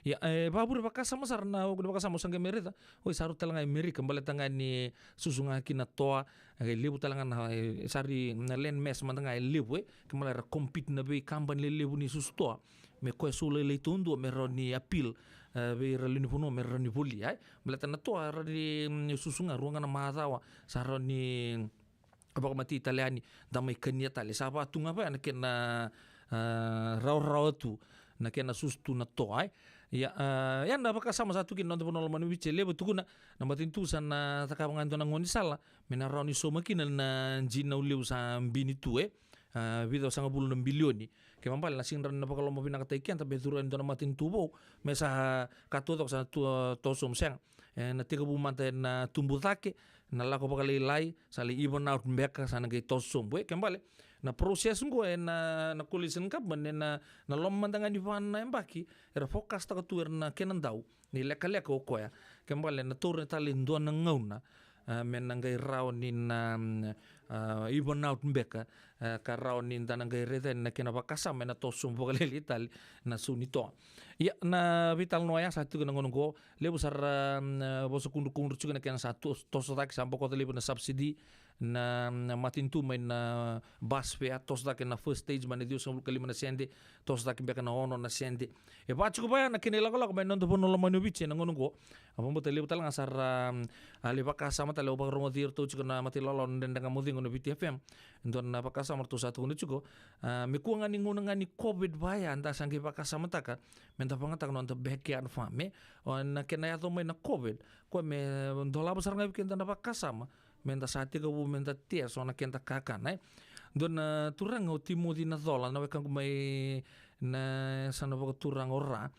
Ia, e, vakavure vakasama sara na, o, vakasama o sa qai mai raica. Oi, sa rau tale ga e Merika, baleta ga ni susu ga kina toa, e, levu tale ga na, e, sari na land mass mada ga e levu, e. Kena ibalebale era compete na veikabani lelevu ni susu toa. Me koya sou lailai taudua, me rawa ni appeal, e, vei ira lewe ni vanua, me rawa ni volia, e. Baleta na toa, rawa ni, mm, susu ga, rua ga na macawa, sa rawa ni vakamatei tale yani, da mai kania tale. Sa vaka tu ga vaya na kena, a, rawarawa tu, na kena susu tu na toa, e. Ia, a, ia na vakasama sa tu kina na noda vanua lomani o Viti, e levu tukuna, na matanitu sa na cakava ga e dua na gaunisala, me na rawa ni sauma kina na jinau levu sa bini tu, e. A, vica sagavulu na bilioni. Kena ibalebale na sega ni rawa ni na vakalomavinakataki keda, me curu e dua na matanitu vou, me sa ka taucoko sa tu, a, toso sobu sega. E, na tekivu mada ena tubu cake, na lako vakalailai, sa lai even out beka, sa na qai toso sobu. E, kena ibalebale, na process qo ena, na coalition government, ena, na loma mada ga ni va na yabaki, era focus taka tu era na kena dau ni lekaleka o koya. Kena ibalebale, na taura tale e dua na gauna, a, me na qai rawa ni na, mm, a, even out beka, a, ka rawa ni da na qai raica yani na kena vakasama ena toso sobu vakalailai tale na sau ni toa. Ia, na veitalanoa ya sa tiko na gauna qo, levu sara, mm, a, vosa kudrukudru tiko na kena sa tos-, toso cake, sa bokoca levu na subsidy, na, na matanitu mai na bus fare, toso cake na first stage mai na ciwasagavulu ka lima na sede, toso cake beka na ono na sede. E vaka tiko vaya na kena ilakolako mai na noda vanua lomani o Viti ena gauna qo. A, vakabauta levu tale ga sara, mm, a, lai vakasama tale, au vakarogoci iratou tiko na matailalai ni Dredre Ga Mo Cegu na Viti F M. Dua na vakasama ratou sa tukuna tiko, a, me kua ga ni gauna ga ni COVID vaya, da sa qai vakasamataka me da vakayagataka na noda backyard farm, e. O, na kena yaco mai na COVID, koya me dolava sara ga vei keda na vakasama, me da sa tekivu me da tea so na keda kakana, e. Dua na turaga o Timoci Nacola, na wekaqu mai na yasana vakaturaga o Ra,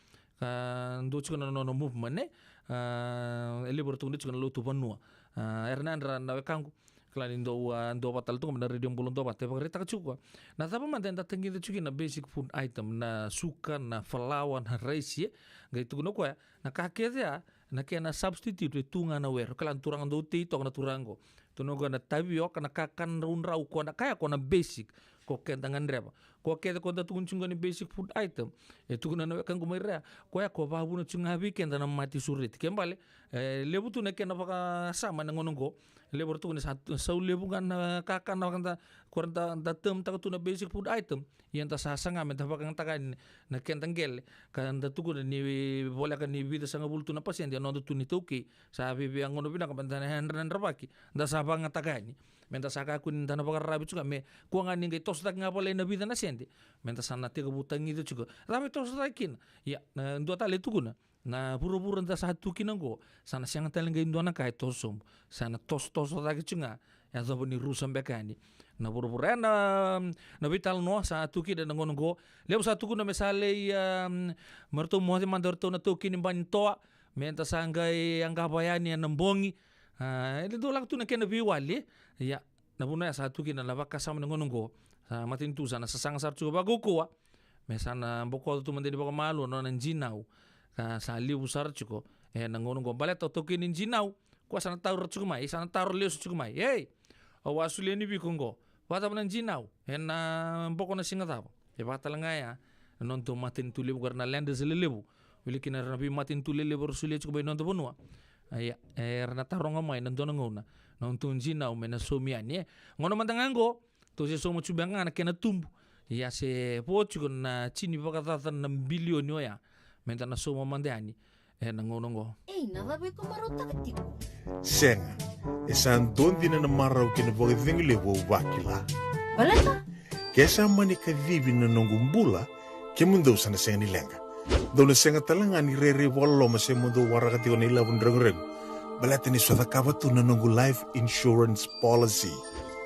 ka dua tiko na nona movement, e. A, e levu era tukuna tiko na lotu vanua. A, era na yadra na wekaqu, kila ni dou, a, dua vata tale tu ga mai na Radio Bula Duavata, e vakaraitaka tiko koya. Na cava mada eda tagica tiko kina na basic food item, na suka, na falawa, na raisi, e. Qai tukuna o koya, na ka kece ya, na kena substitute e tu ga na were. Kila na turaga dau tei toka na turaga qo. Tukuna o koya na tavioka, na kakana draudrau, koya na ka ya, koya na basic, ko keda gadreva. Koya kece ko da tukuna tiko ni basic food item, e tukuna na wekaqu mai Ra, koya ko vakavuna tiko ga vei keda na mate sureti. Kena ibalebale, e levu tu na kena vakasama ena gauna qo. Levu era tukuna ni sa, sa levu ga na kakana vaka da, ko da, da term taka tu na basic food item. Ia da sa saga me da vakayagataka yani na keda qele, ka da tukuna ni voleka ni vica sagavulu tu na pasede e noda tu na iTaukei. Sa viavia gauna vinaka me da na yadrayadravaki, da sa vakayagataka yani. Me da sa kakua ni da na vakararavi tiko ga, me kua ga ni qai toso cake ga volai na vica na sede, me da sa na tekivu tagica tiko. Cava e toso cake kina? Ia, na dua tale e tukuna, na vuravura da sa tu kina qo, sa na sega tale qai dua na ka e toso sobu. Sa na tosotoso cake tiko ga, e yacova ni rusa beka yani na vuravura. E na, na veitalanoa sa tu kina na gauna qo. Levu sa tukuna me sa lai, a, me ratou moce mada o ratou na taukei ni bani toa, me da sa qai yaqava yani ena bogi. A, e dau lako tu na kena veiwali. Ia, na vuna ya sa tu kina na vakasama na gauna qo. Sa matanitu sa na sasaga sara tiko vakaukauwa me sa na bokoca tu mada ni vakamalua na nona jinau. Ka sa levu sara tiko ena gauna qo. Baleta o taukei ni jinau, koya sa na taura tiko mai, sa na taura lesu tiko mai. Ei, au a solia ni vei iko qo. Vakacava na jinau ena boko na siga cava? E vaka tale ga ya na nodatou matanitu levu, ko ira na lenders lelevu. Wili kina era na veimatanitu lelevu era solia tiko mai na noda vanua. Ia, era na taroga mai na dua na gauna na nodatou jinau me na saumi yani, e. Gauna mada ga qo, tou se sauma tu beka ga na kena tubu. Ia se vo tiko na tini vakacaca na bilioni oya me da na sauma mada yani ena gauna qo. Ei, na cava iko marautaka tiko? Sega, e sa dua dina na marau kei na vakacegu levu au vakila. Baleta? Ke sa mani kacivi na noqu bula, kemudou sa na sega ni leqa. Dou na sega tale ga ni rairai vakaloloma se mo dou waraka tiko na ilavo ni reguregu. Baleta niu sa cakava tu na noqu life insurance policy.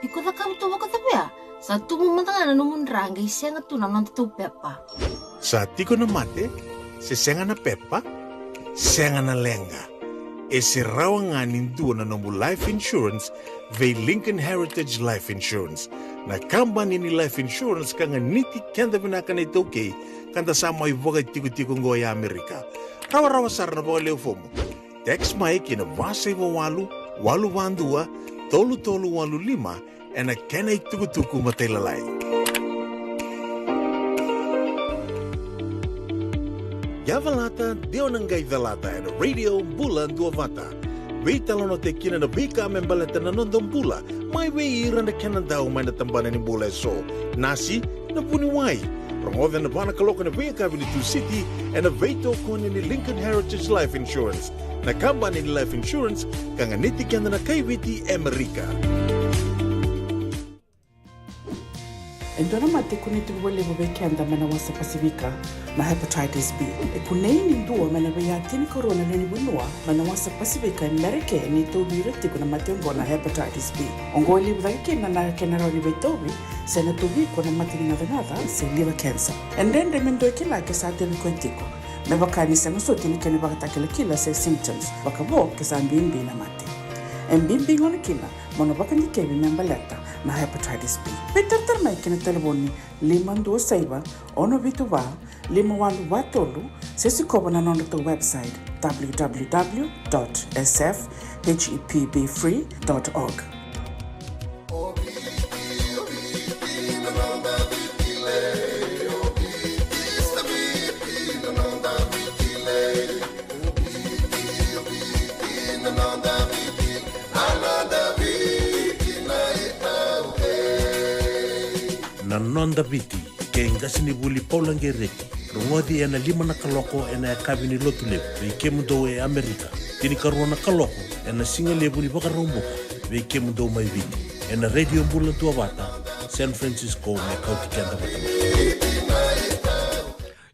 Iko cakava tu vakacava ya? Sa tubu mada ga na nomu dra qai sega tu na nodatou pepa. Sa tiko na mate, se sega na pepa, sega na leqa. E se rawa ga ni dua na nomu life insurance vei Lincoln Heritage Life Insurance, na kabani ni life insurance ka ganiti keda vinaka na iTaukei, ka da sa mai vakaitikotiko qo e Amerika. Rawarawa sara na vakalewe fomu. Text mai ki na va saiva walu, walu va dua, tolu tolu walu lima, ena kena itukutuku matailalai. Yavalata, de o na qai calata ena Radio Bula Duavata. Veitalanoataki kina na veika me baleta na noda bula, mai vei ira na kena dau mai na tabana ni bula eso. Nasi, na vuniwai. Rogoca ena va na kaloko ena veiyakavi ni Tusiti, ena veitokoni ni Lincoln Heritage Life Insurance, na kabani ni life insurance ka ganiti keda na kaiviti Amerika. E dua na mate e kunei tiko vakalevu vei keda mai na wasa Pasifika, na hepatitis B. E kunei ni dua mai na veiya tinikarua na lewe ni vanua mai na wasa Pasifika e Merika ni tauvi ira tiko na mate oqo na hepatitis B. Oqo e levu cake kina na kena rawa ni veitauvi se na tauvi iko na mate ni gacagaca se liver cancer. E dredre me dua e kila ke sa tauvi koya tiko, me vaka ni sega soti ni kena ivakatakilakila se symptoms, vakavo ke sa bibi na mate. E bibi gona kina mo na vakadikevi me baleta na hepatitis B. Veitaratara mai ki na talevoni lima dua saiva, ono vitu va, lima walu va tolu, se sikova na nodratou website, w w w dot s f h e p b free dot org. Na Noda Viti, kei qasenivuli Paula Qereti. Rogoci ena lima na kaloko ena yakavi ni Lotulevu vei kemudou e Amerika, tinikarua na kaloko ena sigalevu ni Vakaraubuka vei kemudou mai Viti, ena Radio Bula Duavata, San Francisco, me kauti keda vata mai.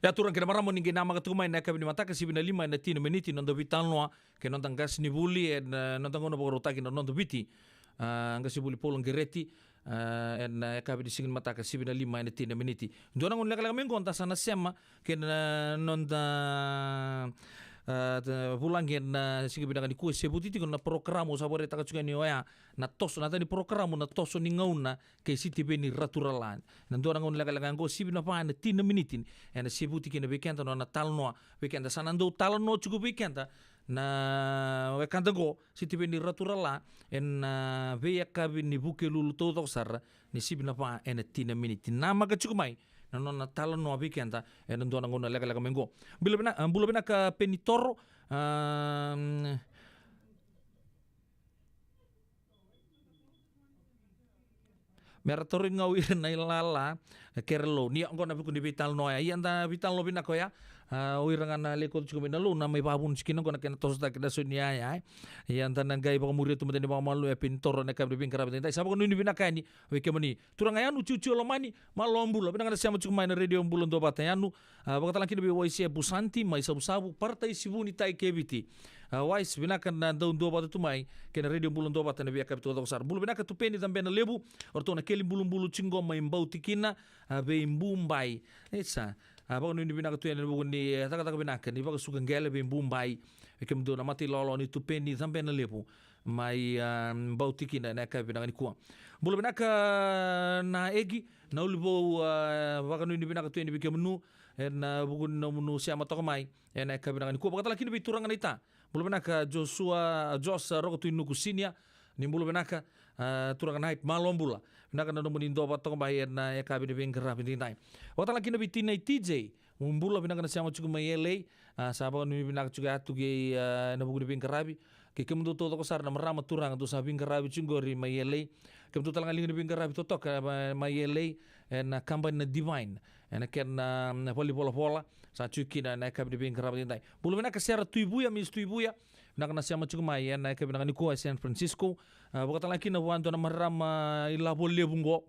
Ia turaga kei na marama, ni qai namaka tiko mai na yakavi ni mataka, sivi na lima ena tini na miniti, noda veitalanoa kei noda qasenivuli ena noda gauna vakarautaki na Noda Viti, a, qasenivuli Paula Qereti, a, ena yakavi ni siga ni mataka, sivi na lima ena tini na miniti. Dua na gauna lekaleka mai qo da sa na sema kei na noda, a, vulagi ena siga vinaka nikua, e sevuti tiko na porokaramu au sa vakaraitaka tiko yani oya, na toso, na yaca ni porokaramu na Toso ni Gauna kei Sitiveni Raturala. Na dua na gauna lekaleka qo, sivi na va ena tini na miniti, ena sevuti kina vei keda na nona talanoa vei keda. Sa na dau talanoa tiko vei keda na wekada qo, Sitiveni Raturala, ena veiyakavi ni Vukelulu taucoko sara, ni sivi na va ena tini na miniti. Namaka tiko mai na nona talanoa vei keda ena dua na gauna lekaleka mai qo. Bula vina-, a, bula vinaka Peni Toro, a, me ra tarogi au ira na ilala, e, kere lou. Ni oqo na vuku ni veitalanoa oya. Ia da veitalanoa vinaka oya. A, o ira ga na lekoto tiko mai na lou, na mai vavunu tiko kina oqo na kena tosotaki na so ni yaya, e. Ia da na qai vakamuria tu mada ni vakamalua e Peni Toro na yakavi ni veiqaravi edaidai. Sa vakanuinui vinaka yani vei kemuni. Turaga Yanu Tiotio Lomani, malo bula. Vinaka na sema tiko mai na Radio Bula Duavata Yanu. A, vakatala kina vei Waise Busanti mai Savusavu, Parataisi Vuni, Taikeviti. A, Waise, vinaka na dau duavata tu mai kei na Radio Bula Duavata na veiyakavi taucoko sara. Bula vinaka Tupeni Cabena Levu, o ratou na keli bulubulu tiko qo mai Bautikina, a, vei Bubai. Isa, a, vakanuinui vinaka tu yani ena vuku ni, e, cakacaka vinaka ni vakasuka qele vei Bubai. Vei kemudou na mata ilawalawa ni Tupeni Cabena Levu mai, a, Bautikina ena yakavi vinaka nikua. Bula vinaka na Egi, na Uluvou, a, vakanuinui vinaka tu yani vei kemunu ena vuku ni nomunu sema toka mai ena yakavi vinaka nikua. Vakatala kina vei turaga na ita. Bula vinaka Joshua, Josh Rokotuinuku Senior, ni bula vinaka, a, turaga na it, malo bula. Vinaka na nomuni duavata toka mai ena yakavi ni veiqaravi edaidai. Vakatala kina vei Tinai T J, mo bula, vinaka na sema tiko mai L A, a, sa vakanuinui vinaka tiko ya tu kei, a, ena vuku ni veiqaravi. Kei kemudou taucoko sara na marama, turaga dou sa veiqaravi tiko qori mai L A. Kemudou tale ga liga ni veiqaravi totoka, a, mai, mai L A, ena kabani na Divine, ena kena, a, valenivolavola, sa tiko kina ena yakavi ni veiqaravi edaidai. Bula vinaka Sera Tuivuya, Miss Tuivuya, vinaka na sema tiko mai ena yakavi vinaka nikua e San Francisco. A, vakatala kina vua e dua na marama ilavo levu qo,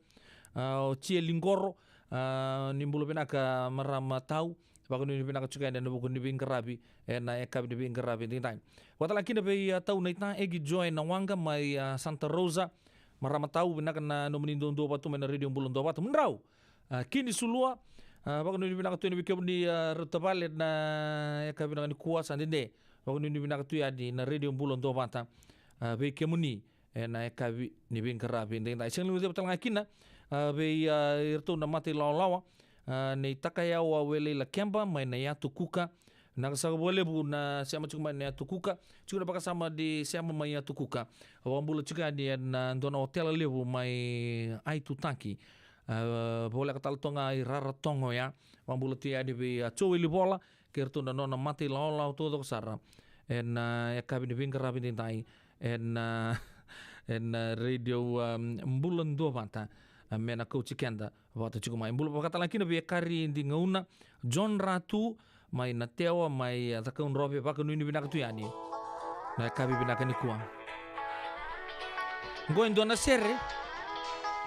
a, o Tia Liqoro, a, ni bula vinaka marama tau. Vakanuinui vinaka tiko yani ena vuku ni veiqaravi ena yakavi ni veiqaravi edaidai. Vakatala kina vei, a, tau na ita, Egi Joy Nawaqa mai, a, Santa Rosa. Marama tau, vinaka na nomuni duadua vata tu mai na Radio Bula Duavata. Mudrau, a, Kini Sulua, a, vakanuinui vinaka tu yani vei kemuni, a, rau tavale na yakavi vinaka nikua, sa dede. Vakanuinui vinaka tu yani na Radio Bula Duavata, a, vei kemuni ena yakavi ni veiqaravi edaidai. Sega ni guilecava tale ga kina, a, vei, a, iratou na mata ilawalawa, a, nei Takayawa Welei Lakeba mai na Yatu Kuka. Vinaka saka vakalevu na sema tiko mai na Yatu Kuka. Tiko na vakasama ni sema mai Yatu Kuka. Vakabula tiko yani ena dua na otela levu mai Aitutaki. A, voleka tale toka ga i Raratoga oya. Vakabula tu yani vei, a, Joeli Vola, kei ratou na nona mata ilawalawa taucoko sara ena, a, yakavi ni veiqaravi edaidai ena, a, ena, a, Radio, a, Bula Duavata, a, me na kauti keda vata tiko mai. Bula vakatalega kina vei Ekari Digauna, John Ratu, mai Natewa, mai, a, Cakaudrove, vakanuinui vinaka tu yani. Na yakavi vinaka nikua. Qo e dua na sere.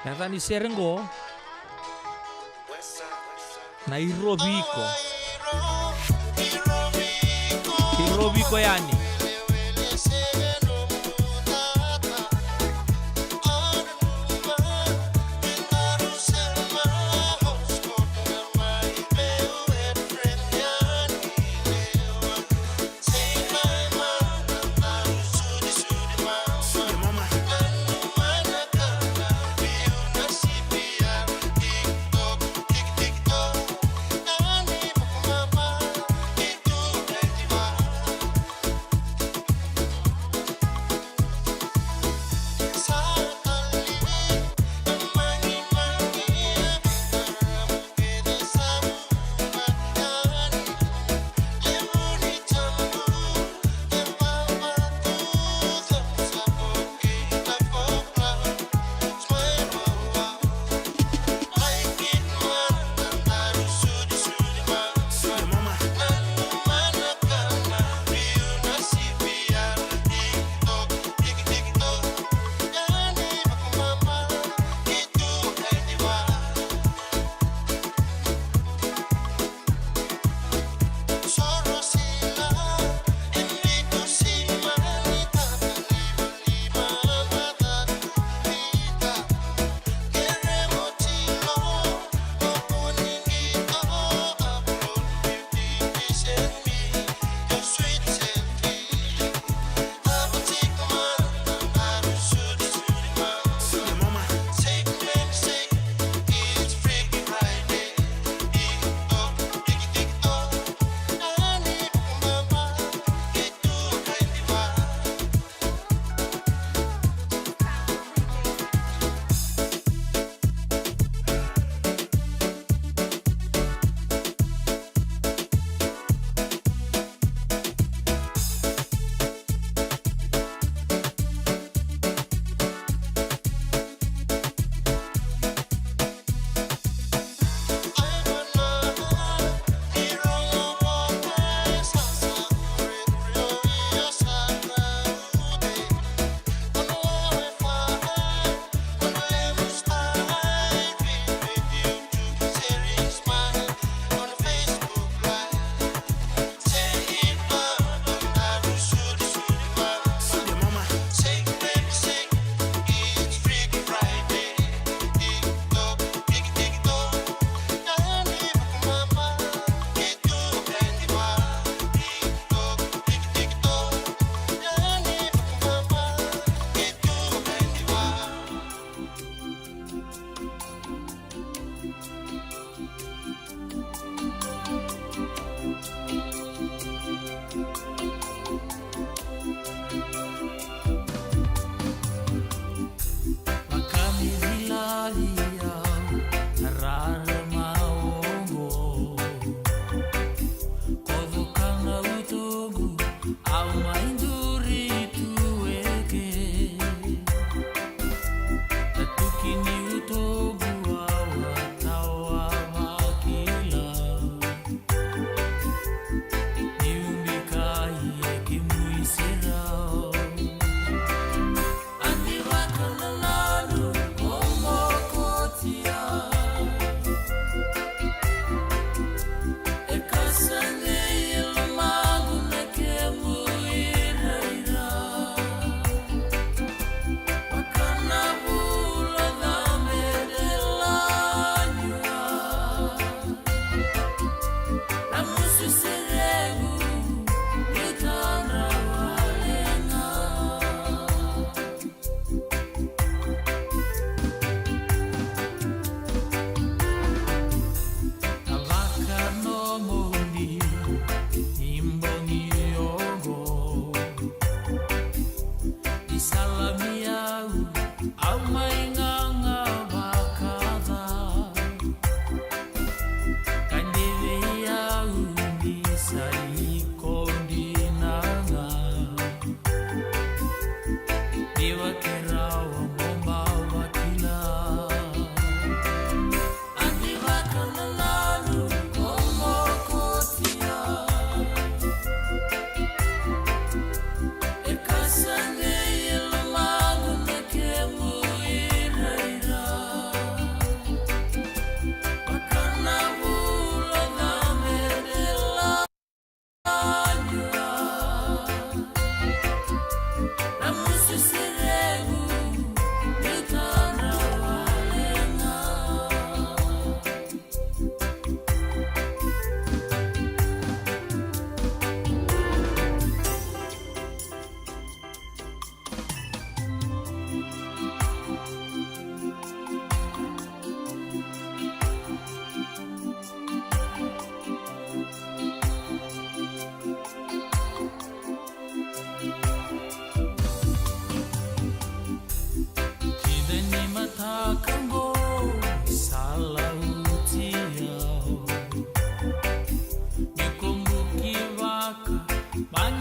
Na yaca ni sere qo, Na Irovi Iko. Irovi Iko yani.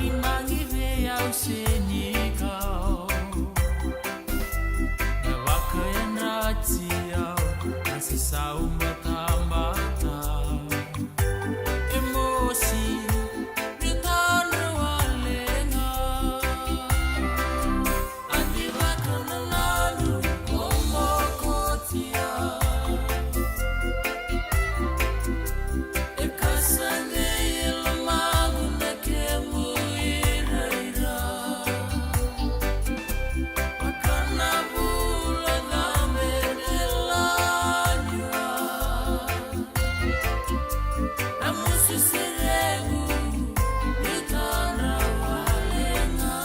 Inagi vei au se ni kau. Na vakayadrati au na se sau batabata. E mosi ni tadra wale ga. A di vakanananu o mokotia. E kasa nei e lomaqu na kemu iraira. Vaka na vula cabe de lanyua. Na musu seregu ni tadra wale ga.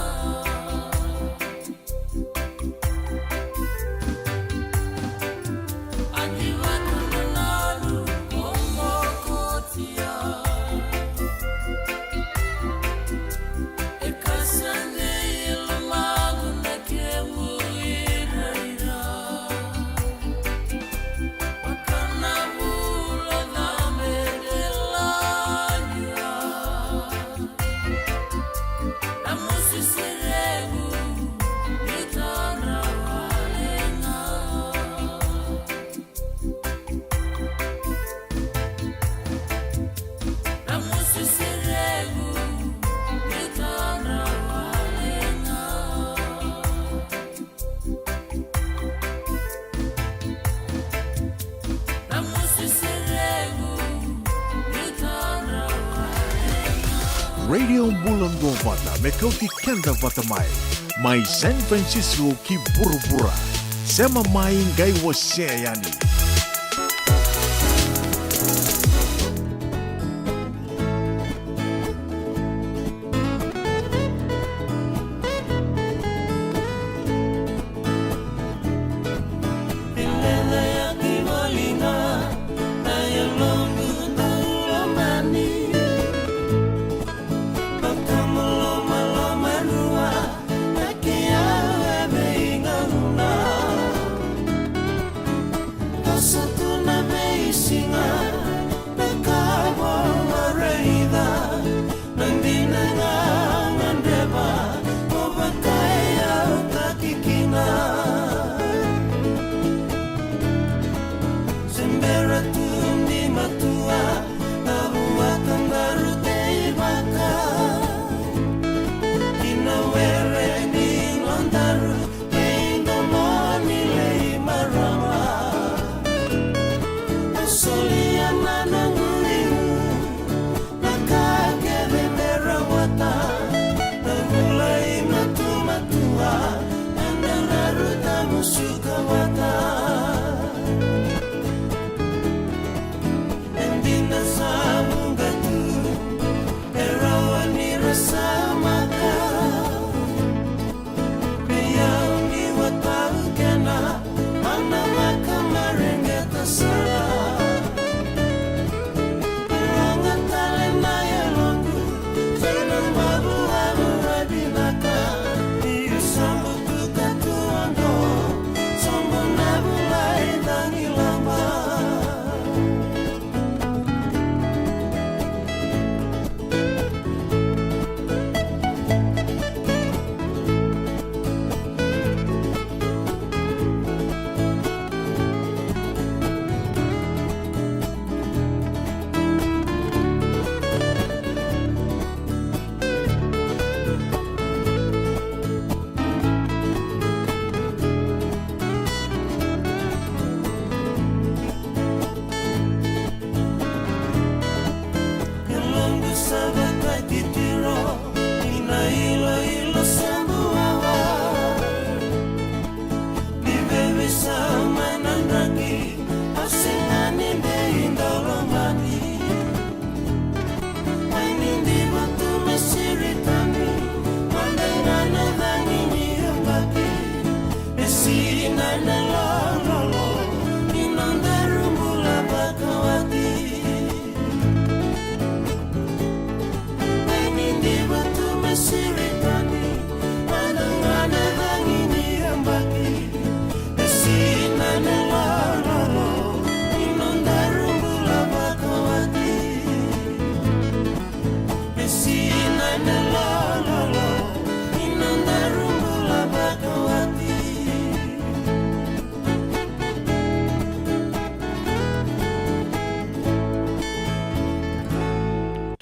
Radio Bula Duavata me kauti keda vata mai, mai San Francisco ki vuravura. Sema mai qai wasea yani.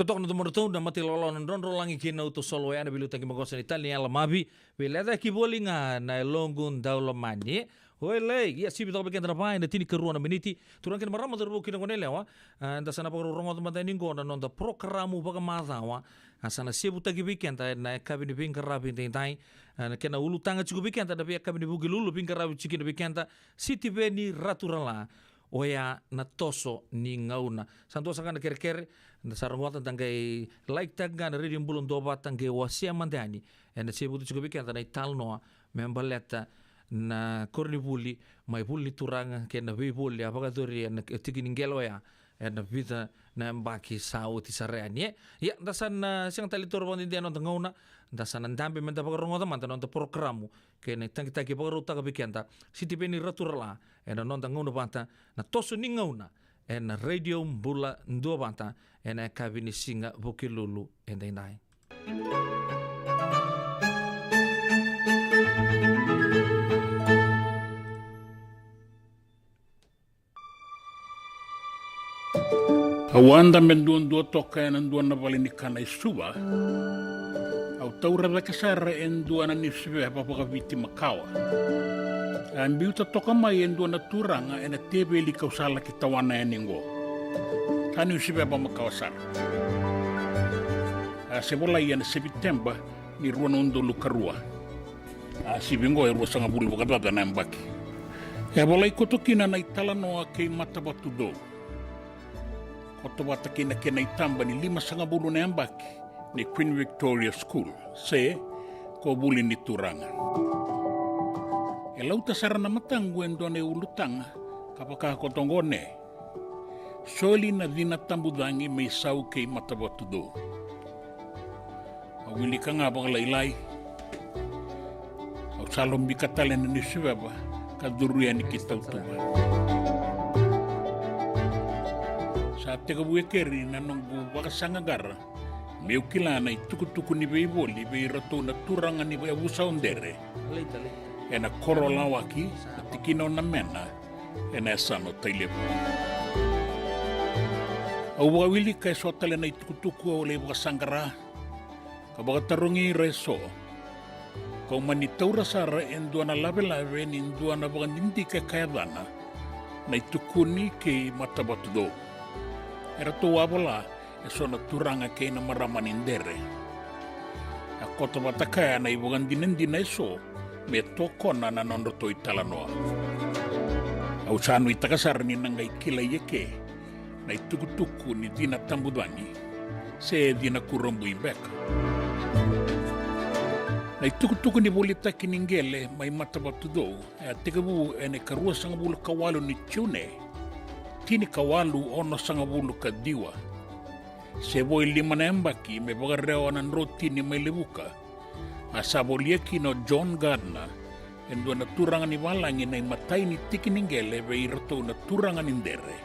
Toka na domodratou na mata ilawalawa na drodrolagi kei na uto solo, oya na veiliutaki maqosa ni tali ni yala mavi. Veilecayaki voli ga na yaloqu daulomani. Oi lei, ia sivi toka vei keda na va ena tinikarua na miniti. Turaga kei na marama, cauravou kei na goneyalewa. A, da sa na vakarorogoca mada yani qo na noda porokaramu vakamacawa. A, sa na sevutaki vei keda ena yakavi ni veiqaravi edaidai. A, na kena ulutaga tiko vei keda na veiyakavi ni Vukelulu, veiqaravi tiko kina vei keda Sitiveni Raturala. Oya na toso ni gauna. Sa dua saka na kerekere, da sa rogoca, da qai like taka ga na Radio Bula Duavata, qai wasea mada yani ena sevuti tiko vei keda na italanoa me baleta na koronivuli mai Vuli ni Turaga kei na veivoli a vakayacori ena tiki ni qele oya ena vica na yabaki sa oti sara yani, e. Ia, da sa na sega tale ni taura vakadede na noda gauna, da sa na dabe me da vakarogoca mada na noda porokaramu kei na itagitaki e vakarautaka vei keda Sitiveni Raturala ena noda gauna vata, na toso ni gauna ena Radio Bula Duavata ena yakavi ni siga Vukelulu edaidai. Au a dabe duadua toka ena dua na vale ni kana e Suva. Au taura cake sara e dua na niusiveva vakaviti makawa. A biuta toka mai e dua na turaga ena teveli kau sa laki tawana yani qo. Sa niusiveva makawa sara. A se volai ena Seviteba ni rua na udolu ka rua. A sivi qo e ruasagavulu vakacaca na yabaki. E a volai koto kina na italanoa kei Matavatucou. Koto vata kei na kena itaba ni limasagavulu na yabaki ni Queen Victoria School, se ko Vuli ni Turaga. E lauta sara na mataqu e dua na iulutaga ka vaka koto qo, ne. Soli na cina tabucagi me isau kei Matavatucou. Au wilika ga vakalailai. Au sa lobika tale na niusiveva ka curu yani ki tautuba. Sa tekivu e keri na noqu vakasaqaqara meu kila na itukutuku ni veivoli vei iratou na turaga ni yavusa o Dere ena koro o Lawaki, na tikina o Namena, ena yasana o Tailevu. Au vakawilika eso tale na itukutuku au lai vakasaqara ka vakatarogi ira eso. Kau mani taura sara e dua na lavelave ni dua na vakadidike ka yacana Na iTukuni kei Matavatucou. Eratou a vola eso na turaga kei na marama ni Dere. A koto vata kaya na ivakadinadina eso me tokona na nodratou italanoa. Au sa nuitaka sara ni na qai kilai eke na itukutuku ni cina tabucagi se cina kurabui beka. Na itukutuku ni volitaki ni qele mai Matavatucou e a tekivu ena ikaruasagavulu ka walu ni June, tinikawalu onosagavulu ka ciwa. Se vo e lima na yabaki me vakarewa na drotini mai Levuka, a sa volia kina o John Gardner, e dua na turaga ni valagi, na imatai ni tiki ni qele vei iratou na turaga ni Dere.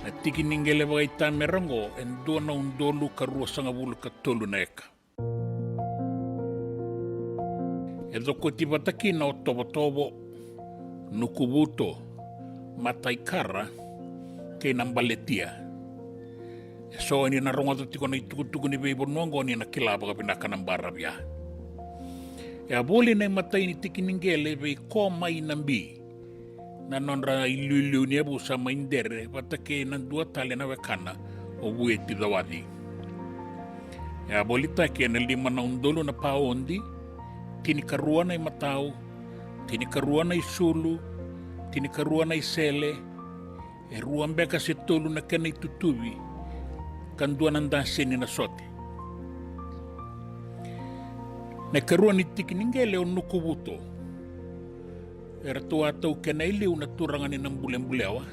Na tiki ni qele vakaitamera oqo e dua na udolu ka ruasagavulu ka tolu na eka. E cokoti vata kina o Tovotovo, Nukuvuto, Mataikara kei Nabaletia. Eso ni na rogoca tiko na itukutuku ni veivanua oqo ni na kila vakavinaka na baravi ya. E a voli na imatai ni tiki ni qele vei Komainabi, na nodra iliuliu ni yavusa mai Dere, vata kei na dua tale na wekana o Vueti Cawaci. E a volitaki ena lima na udolu na paodi, tinikarua na imatau, tinikarua na isulu, tinikarua na isele, e rua beka se tolu na kena itutuvi, ka dua na daseni na sote. Na ikarua ni tiki ni qele o Nukuvuto. Eratou a taukena e liu na turaga ni Nabulebulewa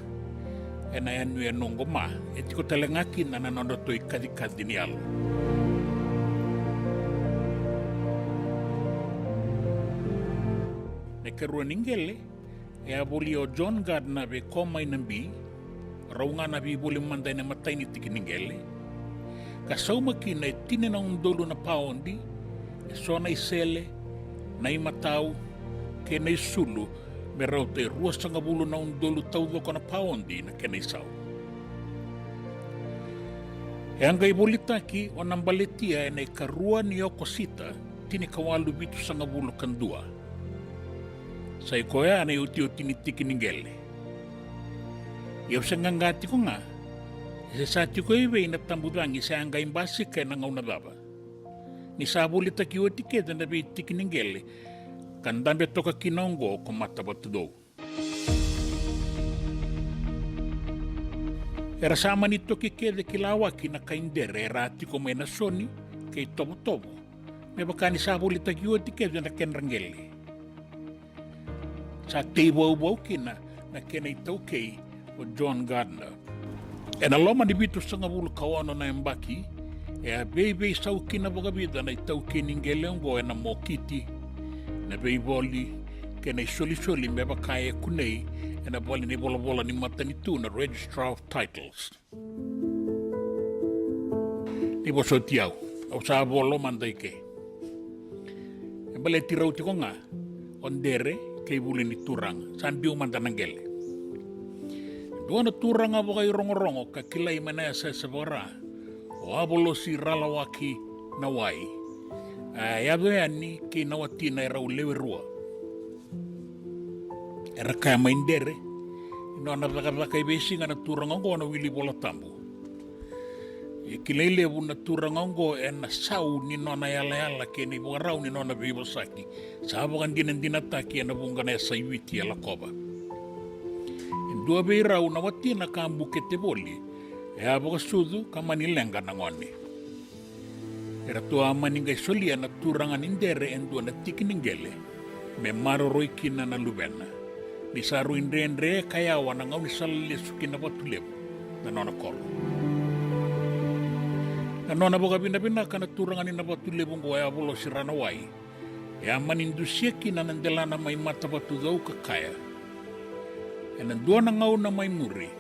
ena yanuyanu oqo, ma e tiko tale ga kina na nodratou ikacikaci ni yalo. Na ikarua ni qele e a volia o John Gardner vei Komainabi, rau ga na veivoli mada ena imatai ni tiki ni qele, ka sauma kina e tini na udolu na paodi, eso na isele, na imatau kei na isulu, me rauta e ruasagavulu na udolu taucoko na paodi na kena isau. E a qai volitaki o Nabaletia ena ikarua ni Okosita, tinikawalu vitusagavulu ka dua. Sa i koya na iotioti ni tiki ni qele. Ia au se qaqa tiko ga, e se sa tiko i vei na tabucagi se a qai basika ena gauna cava. Ni sa volitaki oti kece na veitiki ni qele, ka dabe toka kina oqo ko Matavatucou. Era sa mani toki kece ki Lawaki na kai Dere era a tiko mai Nasoni kei Tovotovo, me vaka ni sa volitaki oti kece na kedra qele. Sa tei vauvau kina na kena itaukei o John Gardner. Ena loma ni vitusagavulu ka ono na yabaki, e a veiveisau kina vakavica na itaukei ni qele oqo ena mokiti, na veivoli, kei na isolisoli me vaka e kunei ena vale ni volavola ni matanitu na Registrar of Titles. Ni vosoti au, au sa volo mada i ke. E baleti rau tiko ga o Dere kei Vuli ni Turaga, sa biu mada na qele. Dua na turaga vakairogorogo ka kilai mai na yasayasa vaka-Ra, o Avolosi Ralawaki Nawai, a yaco yani kei na watina e rau lewe rua. Era kaya mai Dere ni nona cakacaka e veisiga na turaga oqo na wili Vola Tabu. E kilai levu na turaga oqo ena sau ni nona yalayala kei na ivakarau ni nona veivosaki sa vakadinadinataki ena vuqa na yasa i Viti e lakova. E dua vei rau na watina ka a bukete voli, e a vakasucu ka mani leqa na gone. Eratou a mani qai solia na turaga ni Dere e dua na tiki ni qele me maroroi kina na luvena, ni sa rui dredre ka yawa na gaunisala lesu ki Navatulevu na nona koro. Na nona vakavinavinaka na turaga ni Navatulevu oqo, o Avolosi Ranawai, e a mani dusia kina na delana mai Matavatucou ka kaya, ena dua na gauna mai muri,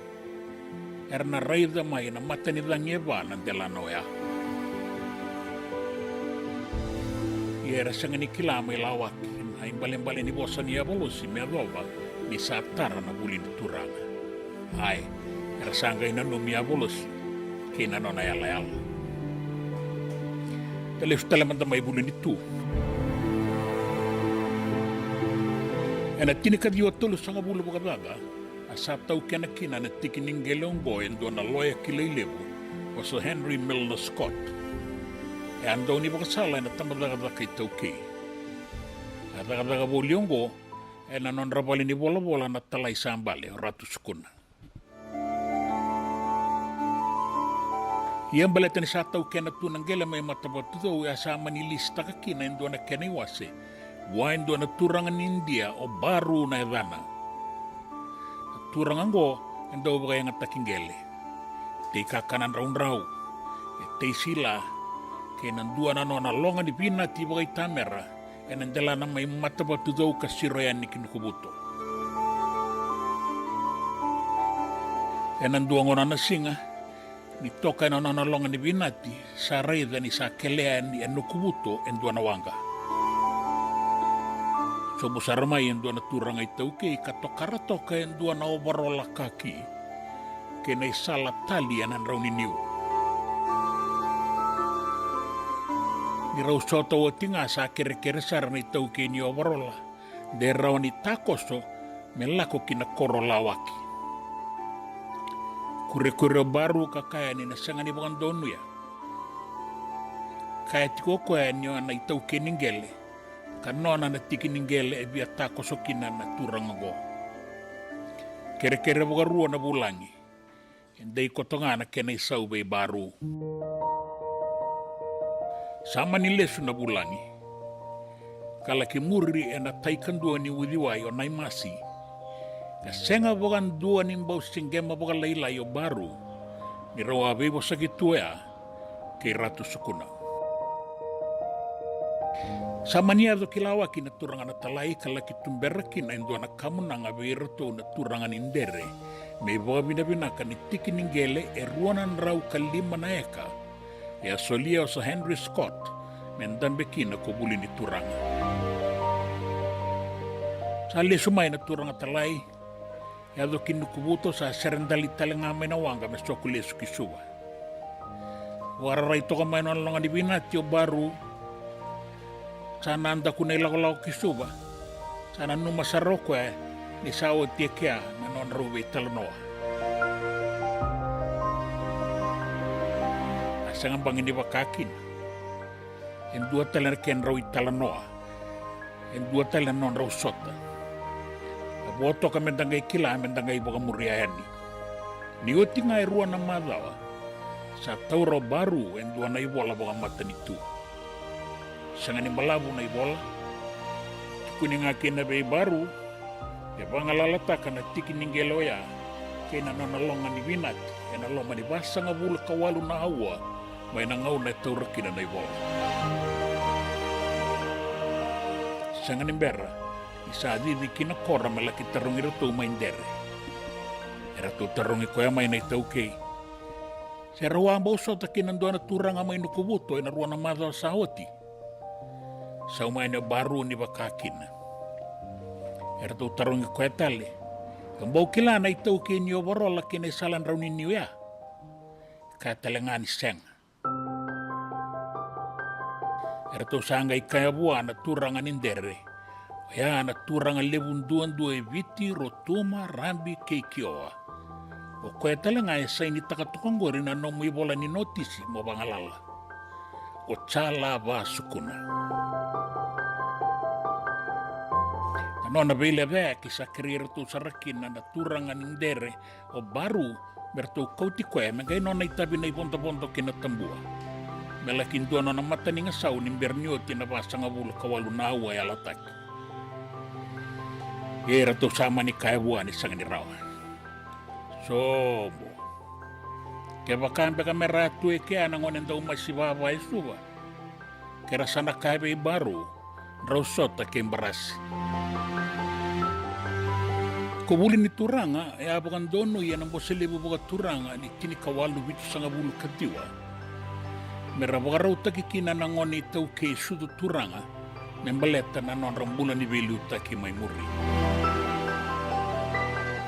era na raica mai na matanicagi e va na delana oya. Ia era sega ni kila mai Lawaki na ibalebale ni vosa nei Avolosi me yacova ni sa tara na Vuli ni Turaga. Ae, era sa qai nanumi Avolosi kei na nona yalayala. Da lesu tale mada mai Vuli ni Tu. Ena tinikaciwa tolusagavulu vakacaca, a sa taukena kina na tiki ni qele oqo e dua na loya kilai levu, o Sir Henry Milner Scott. E a dau ni vakasala ena tabacakacaka iTaukei. A cakacaka voli oqo ena nodra vale ni volavola na talai sa bale, o Ratu Sukuna. Ia baleta ni sa taukena tu na qele mai Matavatucou, e a sa mani lisitaka kina e dua na kena iwase vua e dua na turaga ni Idia, o Baru na yacana. Na turaga oqo e dau vakayagataki qele, tei kakana draudrau, e tei sila, kei na dua na nona loga ni vinati vakaitamera ena delana mai Matavatucou ka siro yani ki Nukuvuto. Ena dua gona na siga, ni toka ena nona loga ni vinati, sa raica ni sa kelea yani e Nukuvuto e dua na waqa. Sobu sara mai e dua na turaga iTaukei ka tokara toka e dua na ovarola kaki kei na isala tali ena drau ni niu. Ni rau sota oti ga, sa kerekere sara na itaukei ni ovarola de rawa ni takoso me lako ki na koro Lawaki. Kurekure o Baru ka kaya ni na sega ni vakadonuya. Kaya tiko o koya ni o na itaukei ni qele, ka nona na tiki ni qele e via takoso kina na turaga oqo. Kerekere vakarua na vulagi. E dei koto ga na kena isau vei Baru. Sa mani lesu na vulagi, ka laki muri ena tai kadua ni uciwai o Naimasi. Ka sega vakadua ni bau siqema vakalailai o Baru ni rau a veivosaki tu oya kei Ratu Sukuna. Sa mani yaco ki Lawaki na turaga na talai ka laki tubera kina e dua na kamunaga vei iratou na turaga ni Dere me ivakavinavinaka ni tiki ni qele e rua na drau ka lima na eka e a solia o Sir Henry Scott me dabe kina ko Vuli ni Turaga. Sa lesu mai na turaga talai, yaco ki Nukuvuto, sa sere dali tale ga mai na waqa me soko lesu ki Suva. Vakararai toka mai na nona loga ni vinati o Baru. Sa na daku na ilakolako ki Suva. Sa nanuma sara o koya ni sa oti e kea na nodrau veitalanoa. A sega bagi ni vaka kina. E dua tale na kedrau italanoa. E dua tale na nodrau sota. A vo toka me da qai kila, me da qai vakamuria yani. Ni oti ga e rua na macawa, sa taura o Baru e dua na ivola vakamatanitu. Sega ni balavu na ivola. Tukuni ga kina vei Baru me vagalalataka na tiki ni qele oya kei na nona loga ni vinati ena loma ni vasagavulu ka walu na aua mai na gauna e taura kina na ivola. Sega ni bera ni sa cici ki na koro me laki tarogi iratou mai Dere. Eratou tarogi koya mai na iTaukei se rau a bau sota kina dua na turaga mai Nukuvuto ena rua na macawa sa oti. Sauma yani o Baru ni vaka kina. Eratou tarogi koya tale, e bau kila na iTaukei ni ovarola kei na isala drau ni niu ya? Kaya tale ga ni sega. Eratou sa qai kaya vua na turaga ni Dere, oya na turaga levu duadua e Viti, Rotuma, Rabi kei Kioa. O koya tale ga e sainitaka toka oqori na nomu ivola ni notisi mo vagalala. O Cala Vasukuna. Na nona veileveki sa kerei iratou sara kina na turaga ni Dere o Baru me ratou kauti koya me qai nona itavi na ivodovodo ki na Tabua. Me laki dua nona matanigasau ni bera ni oti na vasagavulu ka walu na aua e yalataki. Ia eratou sa mani kaya vua ni sega ni rawa. Sobo. Kevaka beka me ra tu e kea na gone dau masi vava e Suva, ke ra sa na kaya vei Baru, drau sota kei Barasi. Ko Vuli ni Turaga e a vakadonui ena Bose Levu Vakaturaga ni tinikawalu vitusagavulu ka ciwa me ra vakarautaki kina na gone iTaukei sucu turaga me baleta na nodra bula ni veiliutaki mai muri.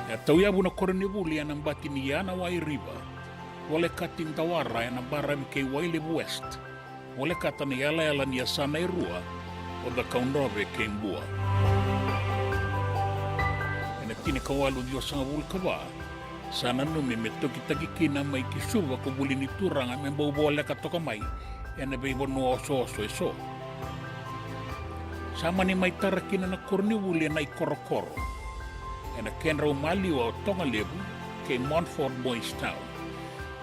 E a tauyavu na koronivuli ena bati ni Yanawai River, volekati Dawara ena baravi kei Wailevu West, volekata na iyalayala ni yasana e rua o Cakaudrove kei Bua. Ena tinikawalu ciwasagavulu ka va, sa nanumi me tokitaki kina mai ki Suva ko Vuli ni Turaga me bau voleka toka mai ena veivanua osooso eso. Sa mani mai tara kina na koronivuli e Naikorokoro, ena kedrau maliwa o Togalevu kei Montfort Boys Town.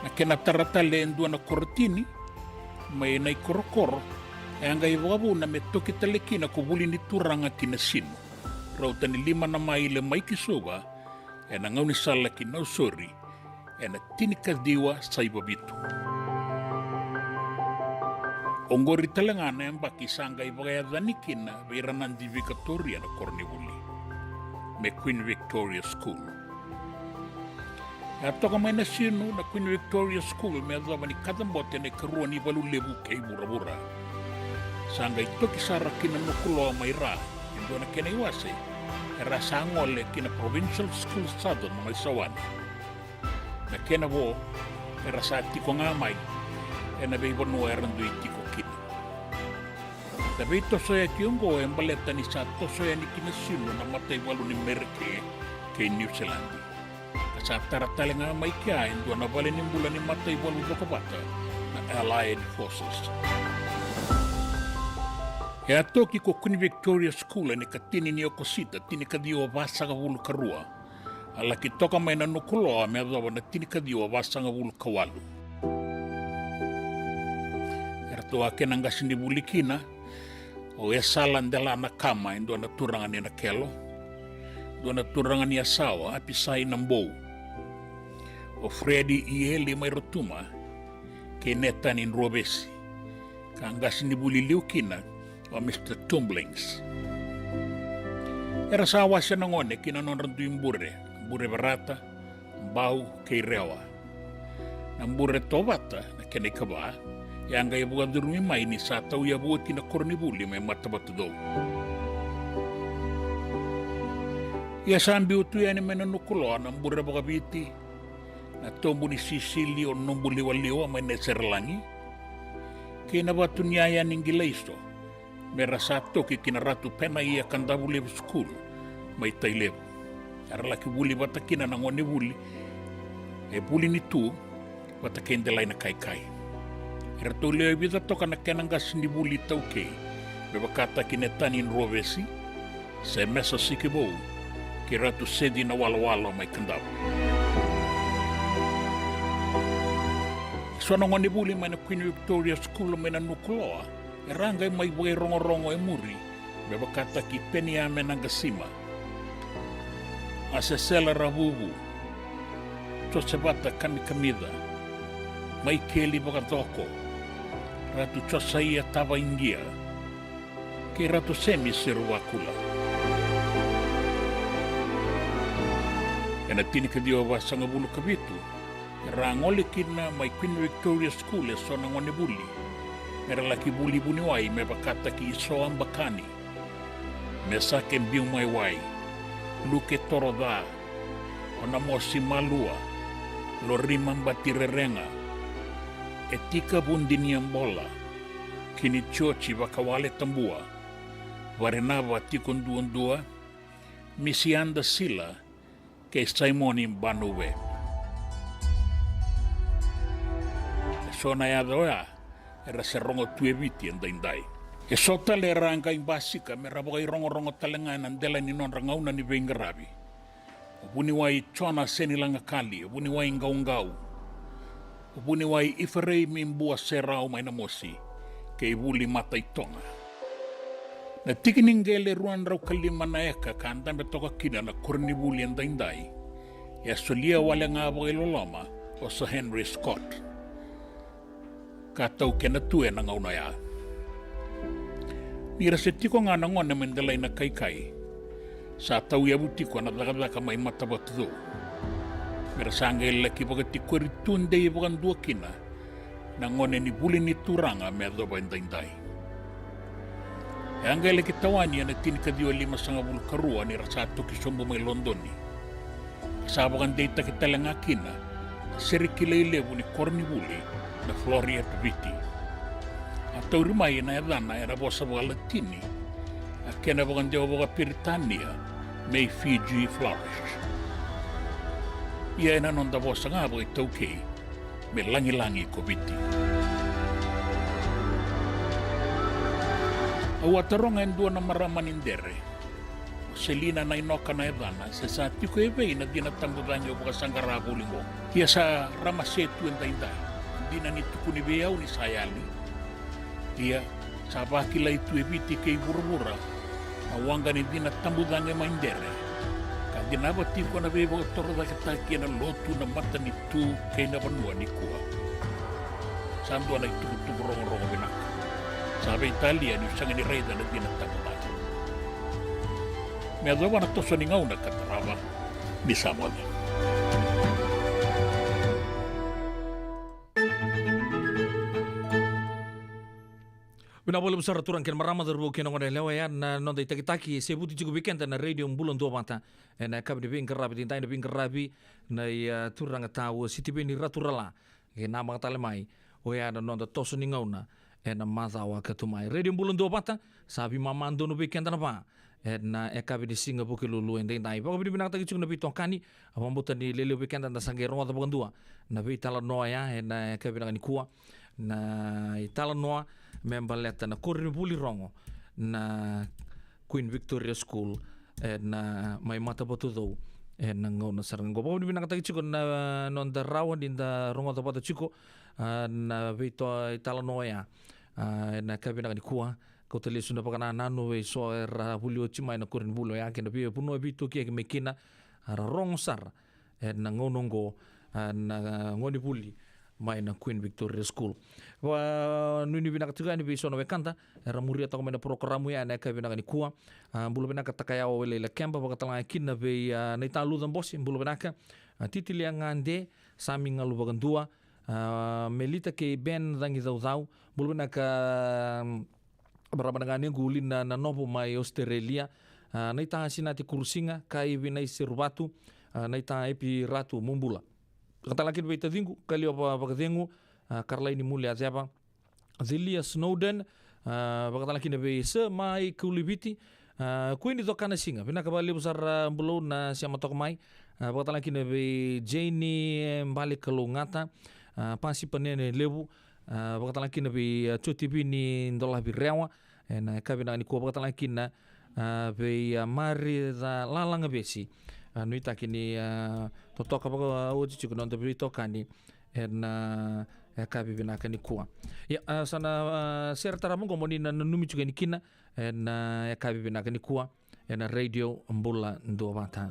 Na kena tara tale e dua na korotini mai Naikorokoro, e a qai vakavuna me toki tale kina ko Vuli ni Turaga ki Nasinu, rauta ni lima na maile mai ki Suva, ena gaunisala ki Nausori, ena tinikaciwa saiva vitu. Oqori tale ga na yabaki sa qai vakayacani kina vei Ranadi Vikatoria na koronivuli me Queen Victoria School. E a toka mai Nasinu na Queen Victoria School me yacova ni kacabote ena ikarua ni valu levu kei vuravura. Sa qai toki sara ki na Nukuloa mai ra, e dua na kena iwase era sa gole ki na Provincial School Southern mai Sawane. Na kena vo era sa tiko ga mai ena veivanua era dui tiko kina. Na veitosoyaki oqo e baleta ni sa toso yani ki Nasinu na mataivalu ni Merika kei Niusiladi, ka sa tara tale ga mai kea e dua na valenibula ni mataivalu cokovata, na Allied Forces. E a toki ko Queen Victoria School ena ikatini ni Okosita, tinikaciwa vasagavulu ka rua. A laki toka mai na Nukuloa me yacova na tinikaciwa vasagavulu ka walu. Eratou a kena qasenivuli kina o Esala Dela Nakama, e dua na turaga ni Nakelo, dua na turaga ni Yasawa, Apisai Nabou, o Fredi Ieli mai Rotuma, kei Netani Druavesi, ka qasenivuli liu kina o Mister Tumblings. Era sa wase na gone ki na nodra dui bure, bure Verata, Bau kei Rewa. Na bure Tovata, na kena ikava, e a qai vakacurumi mai ni sa tauyavu oti na koronivuli mai Matavatucou. Ia sa biu tu yani mai na Nukuloa na bure vakaviti, na tobu ni sisili o Nobuliwaliwa mai Naserelagi, kei na vatu ni yaya ni qilaiso, me ra sa toki ki na Ratu Penaia Kadavulevu School mai Tailevu. Era laki vuli vata kina na gonevuli e Vuli ni Tu vata kei Delainakaikai. Eratou lewe vica toka na kena qasenivuli iTaukei, me vakataki Netani Druvesi, Semesa Sikivou, kei Ratu Seci Nawalowalo mai Kadavu. So na gonevuli mai na Queen Victoria School mai na Nukuloa era a qai mai vakairogorogo e muri, me vakataki Peniame Naqasima, Asesela Ravuvu, Josevata Kamikamica, Maikeli Vakacoko, Ratu Josaia Tavaiqia, kei Ratu Semi Seruvakula. Ena tinikaciwa vasagavulu ka vitu, era a gole kina mai Queen Victoria School e so na gonevuli, me ra laki vuli vuniwai me vakataki Isoa Bakani, Mesake Biumaiwai, Luke Toroca, Onamosi Malua, Lorima Batirerega, Etika Vudiniabola, Kini Jioji Vakawaletabua, Varenava Tikoduadua, Misiada Sila, kei Saimoni Banuve. E so na yaca oya era se rogo tu e Viti edaidai. E so tale era a qai basika me ra vakairogorogo tale ga ena dela ni nodra gauna ni veiqaravi. O vuniwai Jona Senilagakali, o vuniwai Qauqau, o vuniwai Ifereimi Bua Serau mai Namosi, kei Vuli Mataitoga. Na tiki ni qele rua na drau ka lima na eka ka dabe toka kina na koronivuli edaidai, e a solia wale ga vakailoloma o Sir Henry Scott, ka taukena tu ena gauna oya. Ni ra se tiko ga na gone mai Delainakaikai, sa tauyavu tiko na cakacaka mai Matavatucou, me ra sa qai laki vakatikori tudei vakadua kina na gone ni Vuli ni Turaga me yacova edaidai. E a qai laki tawani ena tinikaciwa limasagavulu ka rua ni ra sa toki sobu mai Lodoni. Sa vakadeitaki tale ga kina na sere kilai levu ni koronivuli na Floreat Viti. A tauri mai na yacana ena vosa vakaLatini, a kena vakadewa vakaPeritania, May Fiji flourish. Ia ena noda vosa ga vakaitaukei, me lagilagi ko Viti. Au a taroga e dua na marama ni Dere, o Selina Nainoka na yacana, se sa tiko evei na cina tabu cagi au vakasaqara voli qo. Ia sa ramase tu edaidai. Dina ni tukuni vei au ni sa yali, ia sa vakilai tu e Viti kei vuravura na waqa ni cina tabu cagi mai Dere, ka cinava tiko na veivakatorocaketaki ena lotu, na matanitu kei na vanua nikua. Sa dua na itukutuku rogorogo vinaka. Sa veitalia niu sega ni raica na cina tabu cagi. Me yacova na toso ni gauna ka tarava, ni sa moce. Vinaka vakalevu sara turaga kei na marama, cauravou kei na goneyalewa, oya na noda itakitaki e sevuti tiko vei keda na Radio Bula Duavata ena yakavi ni veiqaravi edaidai, na veiqaravi nei, a, turaga tau Sitiveni Raturala. Kei namaka tale mai, oya na noda toso ni gauna ena macawa ka tu mai. Radio Bula Duavata, sa veimama donu vei keda na va ena yakavi ni siga Vukelulu edaidai. Vakavinavinakataki tiko na veitokani, a, vakabauta ni lewe levu vei keda da sa qai rogoca vakadua na veitalanoa oya ena yakavi vinaka nikua. Na italanoa me baleta na koronivuli rogo na Queen Victoria School ena mai Matavatucou ena gauna sara ga qo. Vakavinavinakataki tiko na noda rawa ni da rogoca vata tiko, a, na veito-, italanoa oya, a, ena yakavi vinaka nikua. Kauta lesu na vakanananu vei so era vuli oti mai na koronivuli oya kei na veivanua e veitokiaki mai kina, a, ra rogo sara ena gauna oqo, a, na gonevuli mai na Queen Victoria School. Vakanuinui vinaka tiko yani vei so na wekada era muria toka mai na porokaramu ya ena yakavi vinaka nikua. A, bula vinaka Takayawa Welailakeba, vakatalega kina vei, a, Naitaluca Bose, bula vinaka. A, Titilia Gade, Sami Galu Vakadua, a, Melita kei Ben Cagicaucau, bula vinaka, a, Marama na ganequ Lina Nanovo mai Australia, a, Naita Sinati Kurusiga, Kai Vinaiseruvatu, a, Naita Epi Ratu, mo bula. Vakatalega kina vei taciqu Kaliova Vakacegu, a, Karalaini Mule Yaceva, Celia Snowden, a, vakatalega kina vei Sir Mai Kuliviti, a, Kuini Cokana Siga, vinaka vakalevu sara, a, Bulou na sema toka mai, a, vakatalega kina vei Jane Bale Kalougata, a, Pasi Panene Levu, a, vakatalega kina vei, a, Jotivini Dolavi Rewa, ena yakavi vinaka nikua, vakatalega kina, a, vei, a, Mari Calalaga Vesi, a, nuitaki ni, a, totoka vakaoti tiko na noda veitokani ena, a, yakavi vinaka nikua. Ia, a, sa na, a, sere tarava oqo mo ni na nanumi tiko yani kina ena, a, yakavi vinaka nikua ena Radio Bula Duavata.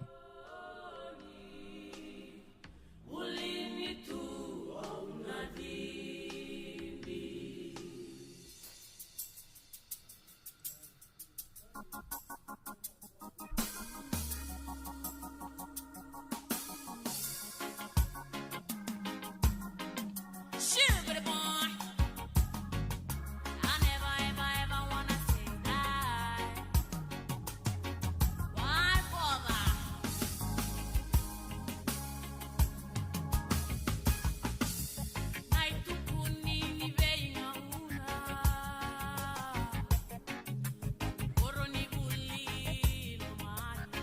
Sugar boy, I never, ever, ever wanna say die. Why bother? Na itukuni ni veigauna. Koro ni vuli lomani.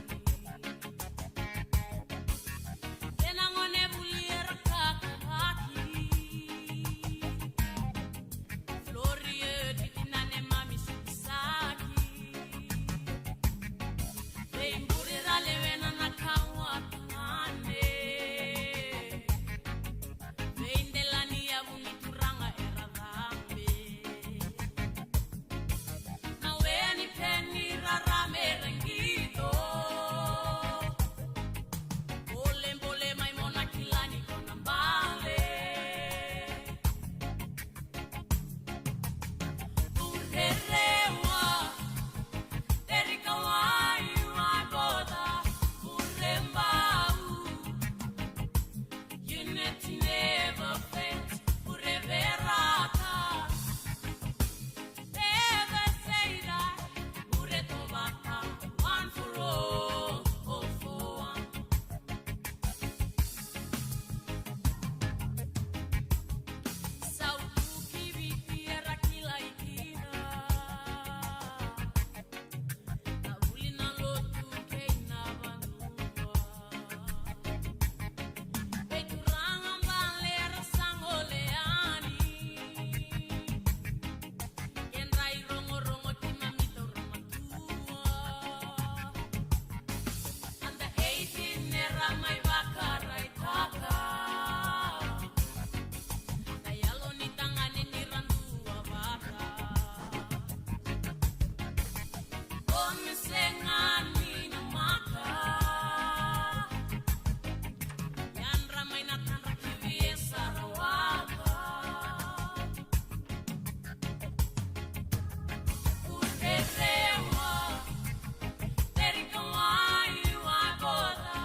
Kena gone vuli era kakavaki. Flori e titi na neimami sukusaki. Veiburi ra lewena na kawa tagane. Veidelaniyavu ni turaga era cabe. Na wea ni peni rarame ra qito. Bolebole mai mo na kila ni ko na bale. Urerewa, terikawai wa boda, urebau. Unity never fails, ureverata. Never say die, uretovata, one for all, all for one. Sautu ki Viti era kilai kina. Na vuli na lotu kei na vanua. Vei turaga bale era sa gole yani. Kedra irogorogo keimami taura matua. Under eighteen era mai vakaraitaka. Na yalo ni tagane ni ra dua vata. Kona sega ni namaka. Yadra mai na tadra ki vei e sa rawata. Urerewa, terikawai wa boda,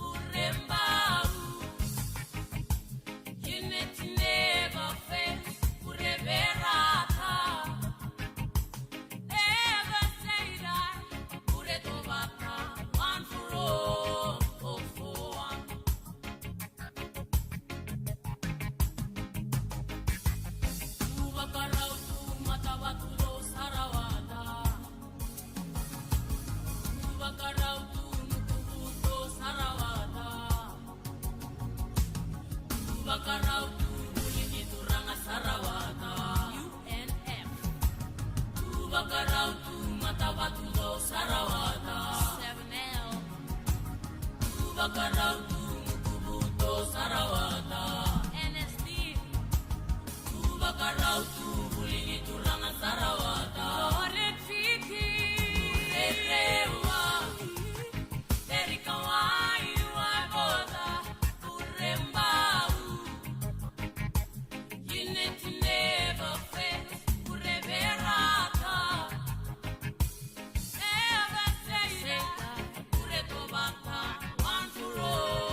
urebau. Unity never fails, ureverata. Never say die, uretovata, one for all, all for one. Tu vakarau tu, matavatu dou sa rawata. Tu vakarau tu, nukuvu dou sa rawata. Tu vakarau tu, vuli ni turaga sa rawata. U N F. Tu vakarau tu, matavatu dou sa rawata. Seven L. Tu vakarau tu, nukuvu dou sa rawata. N S D. Tu vakarau tu, vuli ni turaga sa rawata. Ore Fiti. Urerewa, terikawai wa boda, urebau. Unity never fails, ureverata. Never say die, uretovata, one for all.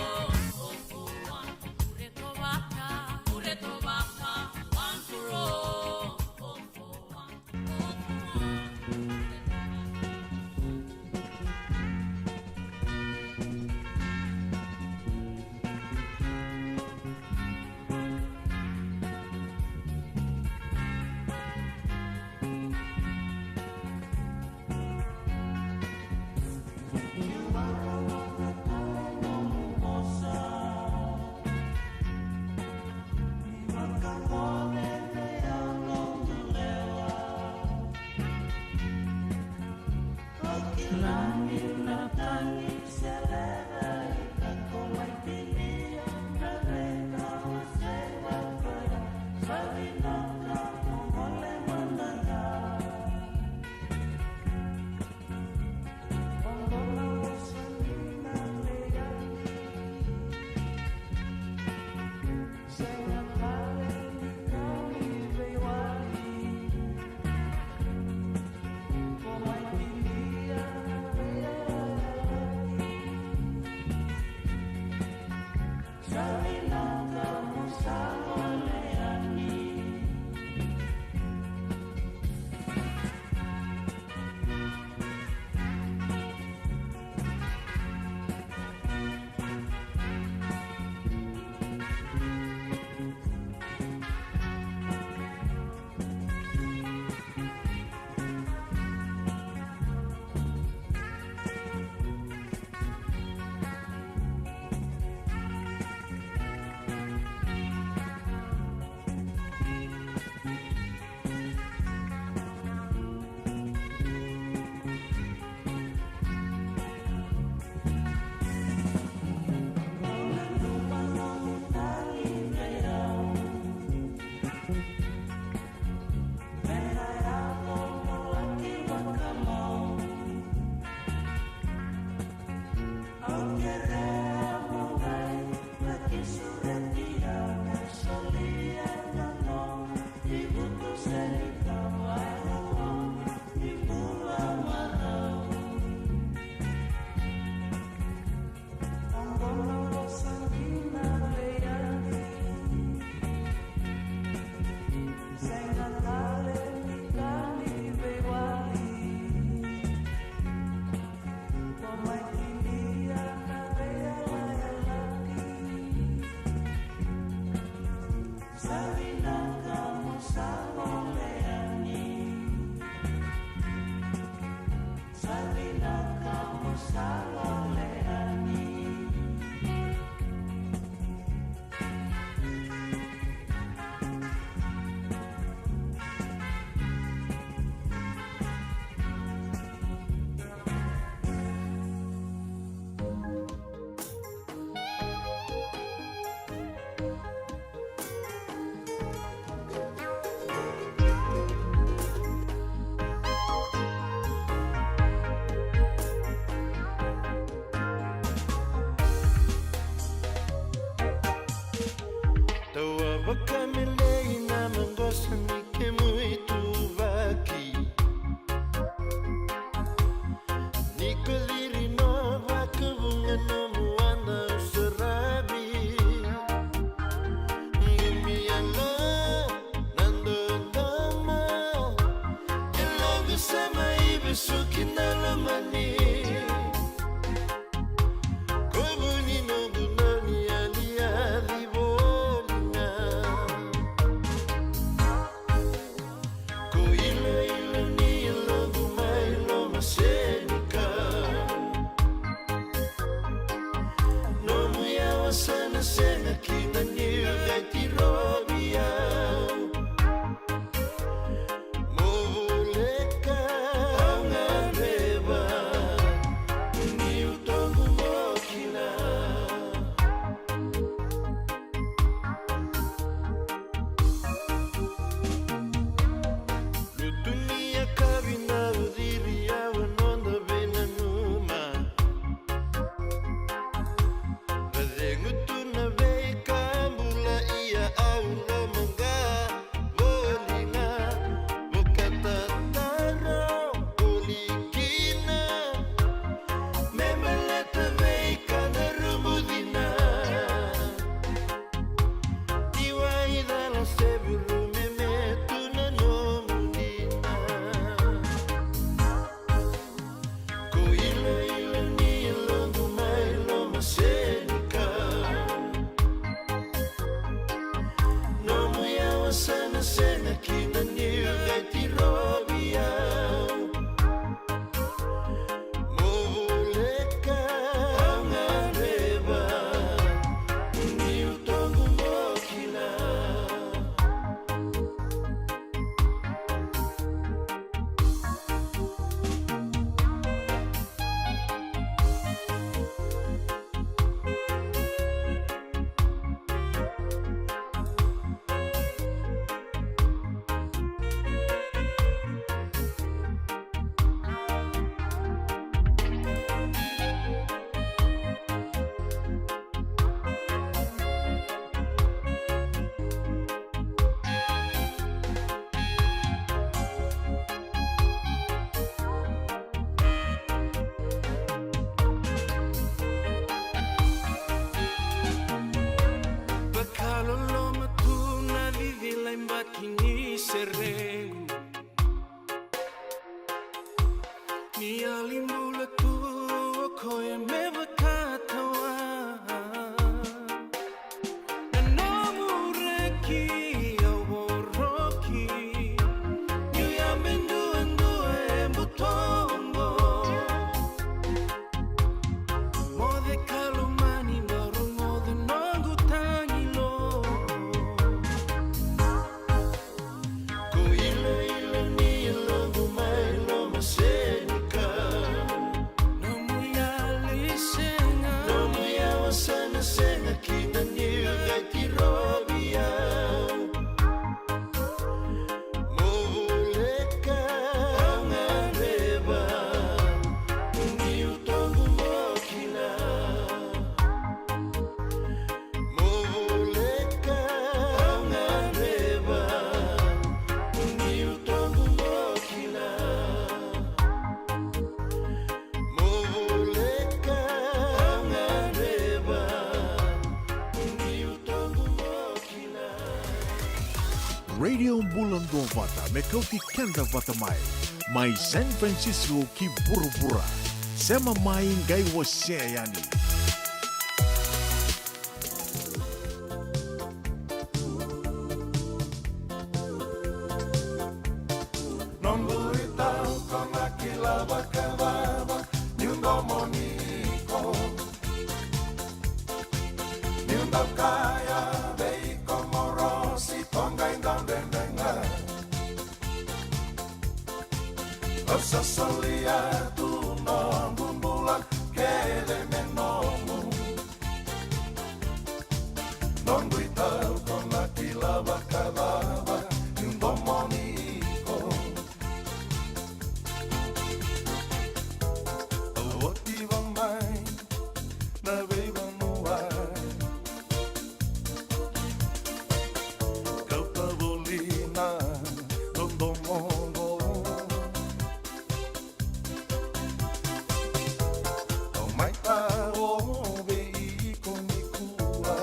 Tawa vakamelei na maqosa ni kemu ituvaki. Ni ko ciri no vakavuqa nomu wada saravi. Qumi yalo na dodomo. E loqu sema i vesuki na lomani. Ko vuni noqu dau ni yaliyali voli ga. Ko iloilo ni yaloqu mai lomasenikau. Nomu yawa sa na sega kina ni vetirovi au. Mo voleka au ga Ni yali bula tu o koya me vakatawa. Na nomu reki au voroki. Niu yabe duadua e butoqo. Moce ka lomani, bau rogoca noqu tagilo. Ko ilaila ni yaloqu mai loma senikau. Nomu yali sega. Nomu yawa sa na sega kina niu qai tirovi au. Mo voleka au gadreva, niu toqu mo kila. Mo voleka au gadreva, niu toqu mo kila. Mo voleka au gadreva, niu toqu mo kila. Radio Bula Duavata me kauti keda vata mai, mai San Francisco ki vuravura. Sema mai qai wasea yani. Noqu itau ko na kila vakacava niu domoni iko. Niu dau kaya vei iko morosi ko qai dau dredre ga. Au sa solia tu noqu bula kece me nomu. Noqu itau ko na kila vakacava niu domoni iko. Au oti vamai na veivanua. Kauta voli na dodomo oqo. Au mai taro vei iko nikua.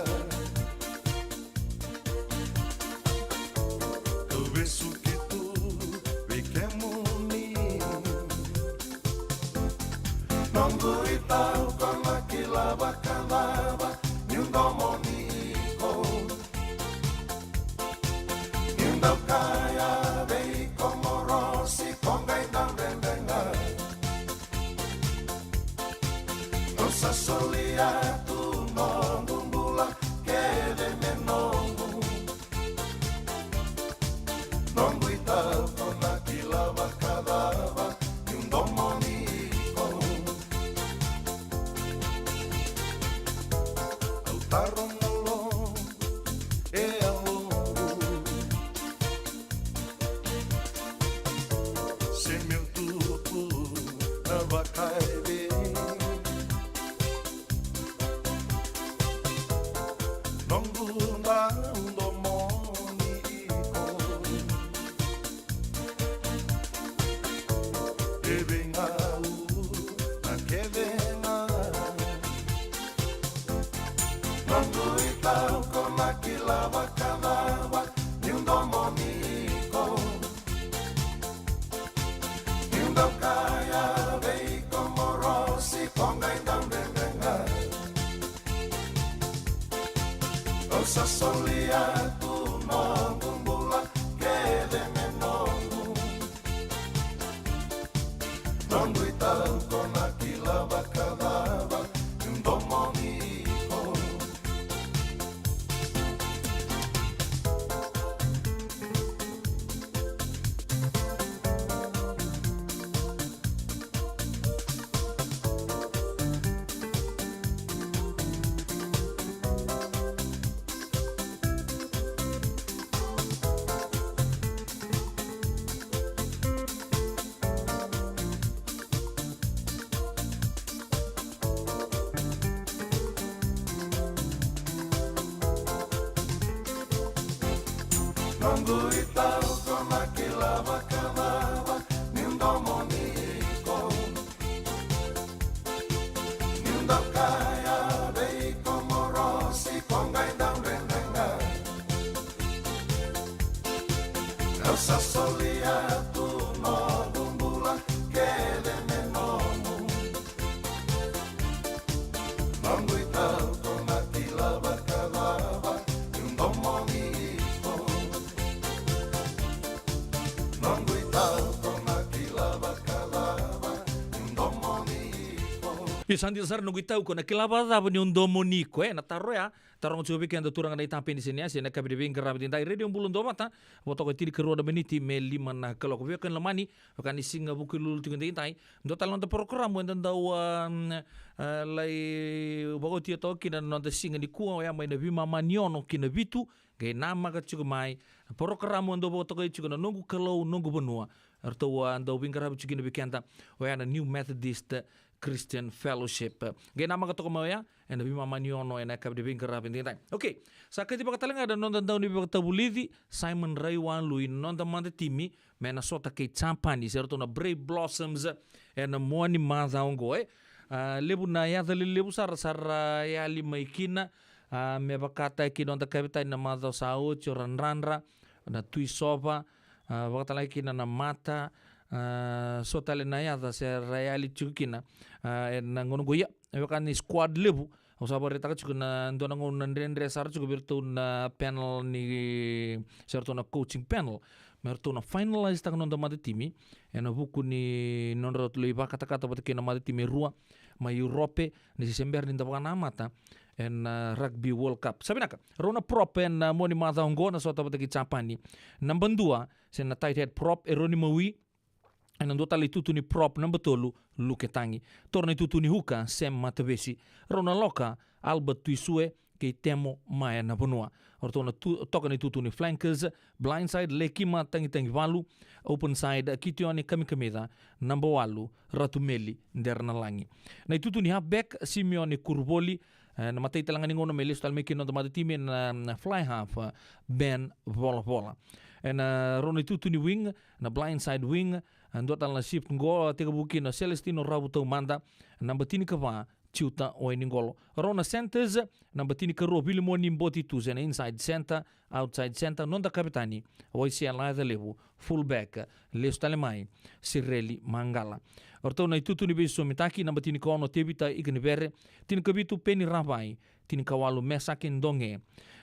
Kau vesuki tu vei kemuni. Noqu itau ko na kila vakacava niu domoni iko. Niu dau kaya vei iko morosi ko qai dau dredre ga. Au sa solia tu noqu bula kece me nomu. Noqu itau ko na kila vakacava niu domoni iko. Au taro malo e yaloqu se meu tutu na vakaevei. Noqu dau domoni iko. E veigauna kece ga. Noqu itau ko na kila vakacava niu domoni iko. Niu dau kaya vei iko morosi ko qai dau dredre ga. Au sa solia tu noqu bula kece me nomu. Noqu itau ko na kila vakacava niu domoni iko. Noqu itau ko na kila vakacava niu domoni iko. Niu dau kaya vei iko morosi ko qai dau dredre ga. Au sa solia tu noqu bula kece me Io, sa dina sara noqu itau, ko na kila vakacava ni o domoni iko, e? Na taro ya, taroga tiko vei keda turaga na itapenisinia se na yakavi ni veiqaravi edaidai. Radio Bula Duavata, vo toka e tinikarua na miniti me lima na kaloko. Veiwekani lomani, vaka ni siga Vukelulu tiko edaidai. Dua tale na noda porokaramu eda dau, a, a, lai vakaotia toka kina na noda siga nikua, oya mai na veimama ni ono ki na vitu, qai namaka tiko mai na porokaramu e dau vakatokai tiko na Noqu Kalou, Noqu Vanua. Eratou a dau veiqaravi tiko kina vei keda, oya na New Methodist Christian Fellowship. Qai namaka toka mai oya ena veimama ni ono ena yakavi ni veiqaravi edaidai. Okay, sa kacivaka tale ga na noda daunivakatavulici, Simon Raiwalui, na noda mada timi mai na sota kei Japani, se ratou na Brave Blossoms, ena mua ni macawa oqo, e. A, levu na yaca lelevu sara, sa ra yali mai kina, a, me vakataki noda kavetani na macawa sa oti, o Radradra, na Tuisova, a, vakatalega kina na Mata, a, so tale na yaca se ra yali tiko kina, a, ena gauna oqo. Ia, e vaka ni squad levu, au sa vakaraitaka tiko na dua na gauna na dredre sara tiko vei ratou na panel ni, se ratou na coaching panel, me ratou na finalize taka noda mada timi ena vuku ni nodratou lai vakatakata vata kei na mada timi e rua mai Europe, ni se bera ni da vakanamata ena, a, Rugby World Cup. Sa vinaka, rau na prop ena, a, mua ni macawa oqo na sota vata kei Japani. Naba dua, se na tight head prop, Eroni Maui, ena dua tale na itutu ni prop naba tolu, Luke Tagi. Toro na itutu ni huka, Sam Matavesi. Rau na loka, Albert Tuisue kei Temo Maea Navanua. O ratou na tu-, toka na itutu ni flankers, blindside, Lekima Tagitagivalu, openside, Kitione Kamikamica, naba walu, Ratu Meli Deranalagi. Na itutu ni halfback, Simeone Kuruvoli, e, na matai tale ga ni gauna me lesu tale mai kina noda mada timi ena, na fly half, e, Ben Volavola. Ena, e, rau na itutu ni wing, na blindside wing, e, dua tale na shift qo, tekivu kina o Celestino Ravu Taumada, naba tinikava, Tiuta Wainiqolo. Rau na centers, naba tinikarua, Vilimoni Boti Tuze, na inside center, outside center, noda kavetani, Waisea Lacalevu, fullback, lesu tale mai, Sireli Maqala. O ratou na itutu ni veisosomitaki, naba tinikaono, Tevita Ikanivere, tinikavitu, Peni Ravai, tinikawalu, Mesaki Doge,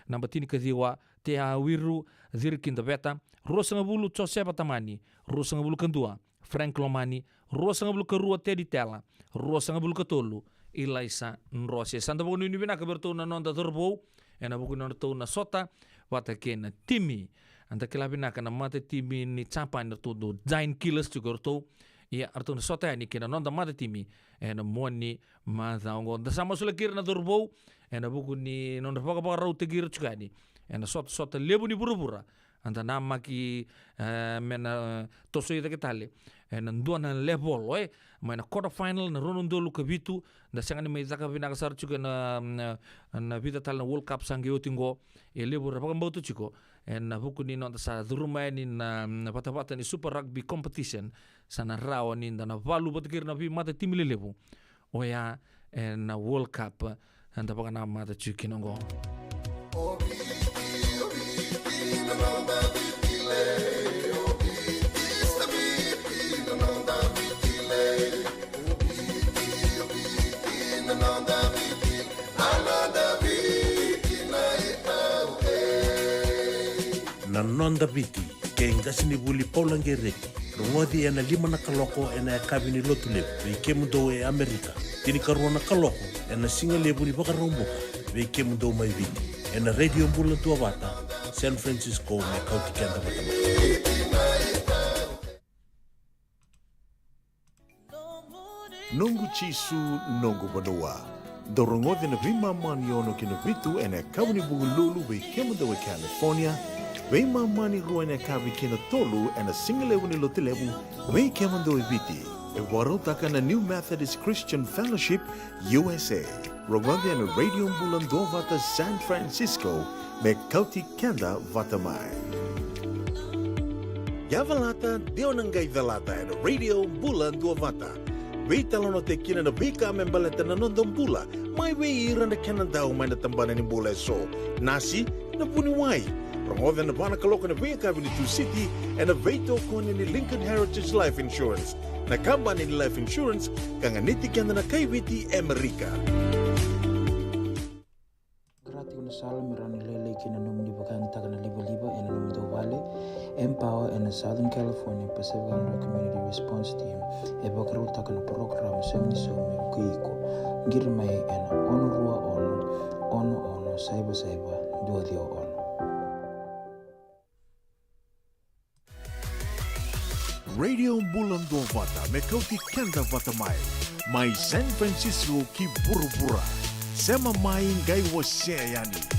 naba tinikaciwa, Te Awiru Cirikidaveta, ruasagavulu, Josefa Tamani, ruasagavulu ka dua, Frank Lomani, ruasagavulu ka rua, Teddy Tela, ruasagavulu ka tolu, Ilaisa Drose. Sa da vakanuinui vinaka vei ratou na noda cauravou ena vuku ni nodratou na sota vata kei na timi. Eda kila vinaka na mata timi ni Japani, ratou dau giant killers tiko ratou. Ia, ratou na sota yani kei na noda mata timi ena mua ni macawa oqo. Da sa masulaki ira na cauravou ena vuku ni nodra vakavakarautaki ira tiko yani ena sotasota levu ni vuravura. Eda namaki, e, me na, e, tosoi cake tale ena dua na level, e, mai na quarter final, na rua na udolu ka vitu, da sega ni mai caka vinaka sara tiko ena, na, na vica tale na World Cup sa qai oti qo. E levu era vakabauta tiko ena vuku ni noda sa curuma yani na, na vatavata ni Super Rugby Competition, sa na rawa ni da na valu vata kei ira na veimata timi lelevu. Oya ena World Cup eda vakanamata tiko kina oqo. Na Noda Viti, kei qasenivuli Paula Qereti. Rogoci ena lima na kaloko ena yakavi ni Lotulevu vei kemudou e Amerika. Tinikarua na kaloko ena sigalevu ni Vakaraubuka vei kemudou mai Viti. Ena Radio Bula Duavata, San Francisco, me kauti keda vata mai. Noqu Jisu, noqu vanua. Dou rogoci na veimama ni ono ki na vitu ena yakavi ni Vukelulu vei kemudou e California, veimama ni rua ena yakavi ki na tolu ena sigalevu ni Lotulevu vei kemudou e Viti. E vakarautaka na New Methodist Christian Fellowship, U S A. Rogoci ena Radio Bula Duavata, San Francisco, me kauti keda vata mai. Yavalata, de o na qai calata ena Radio Bula Duavata. Veitalanoataki kina na veika me baleta na noda bula, mai vei ira na kenadau mai na tabana ni bula eso. Nasi, na vuniwai. Rogoca ena va na kaloko ena veiyakavi ni Tusiti ena veitokoni ni Lincoln Heritage Life Insurance, na kabani ni life insurance ka ganiti keda na kai Viti e Amerika. Qara tiko na sala me rawa ni lailai kina na nomuni vakayagataka na livaliva ena nomudou vale. Empower ena Southern California Pacific Islander Community Response Team e vakarautaka na parokaramu Saumi ni Saumi me vukei iko. Qiri mai ena ono rua ono, ono ono saiva saiva dua ciwa ono. Radio Bula Duavata me kauti keda vata mai. Mai San Francisco ki vuravura. Sema mai qai wasea yani.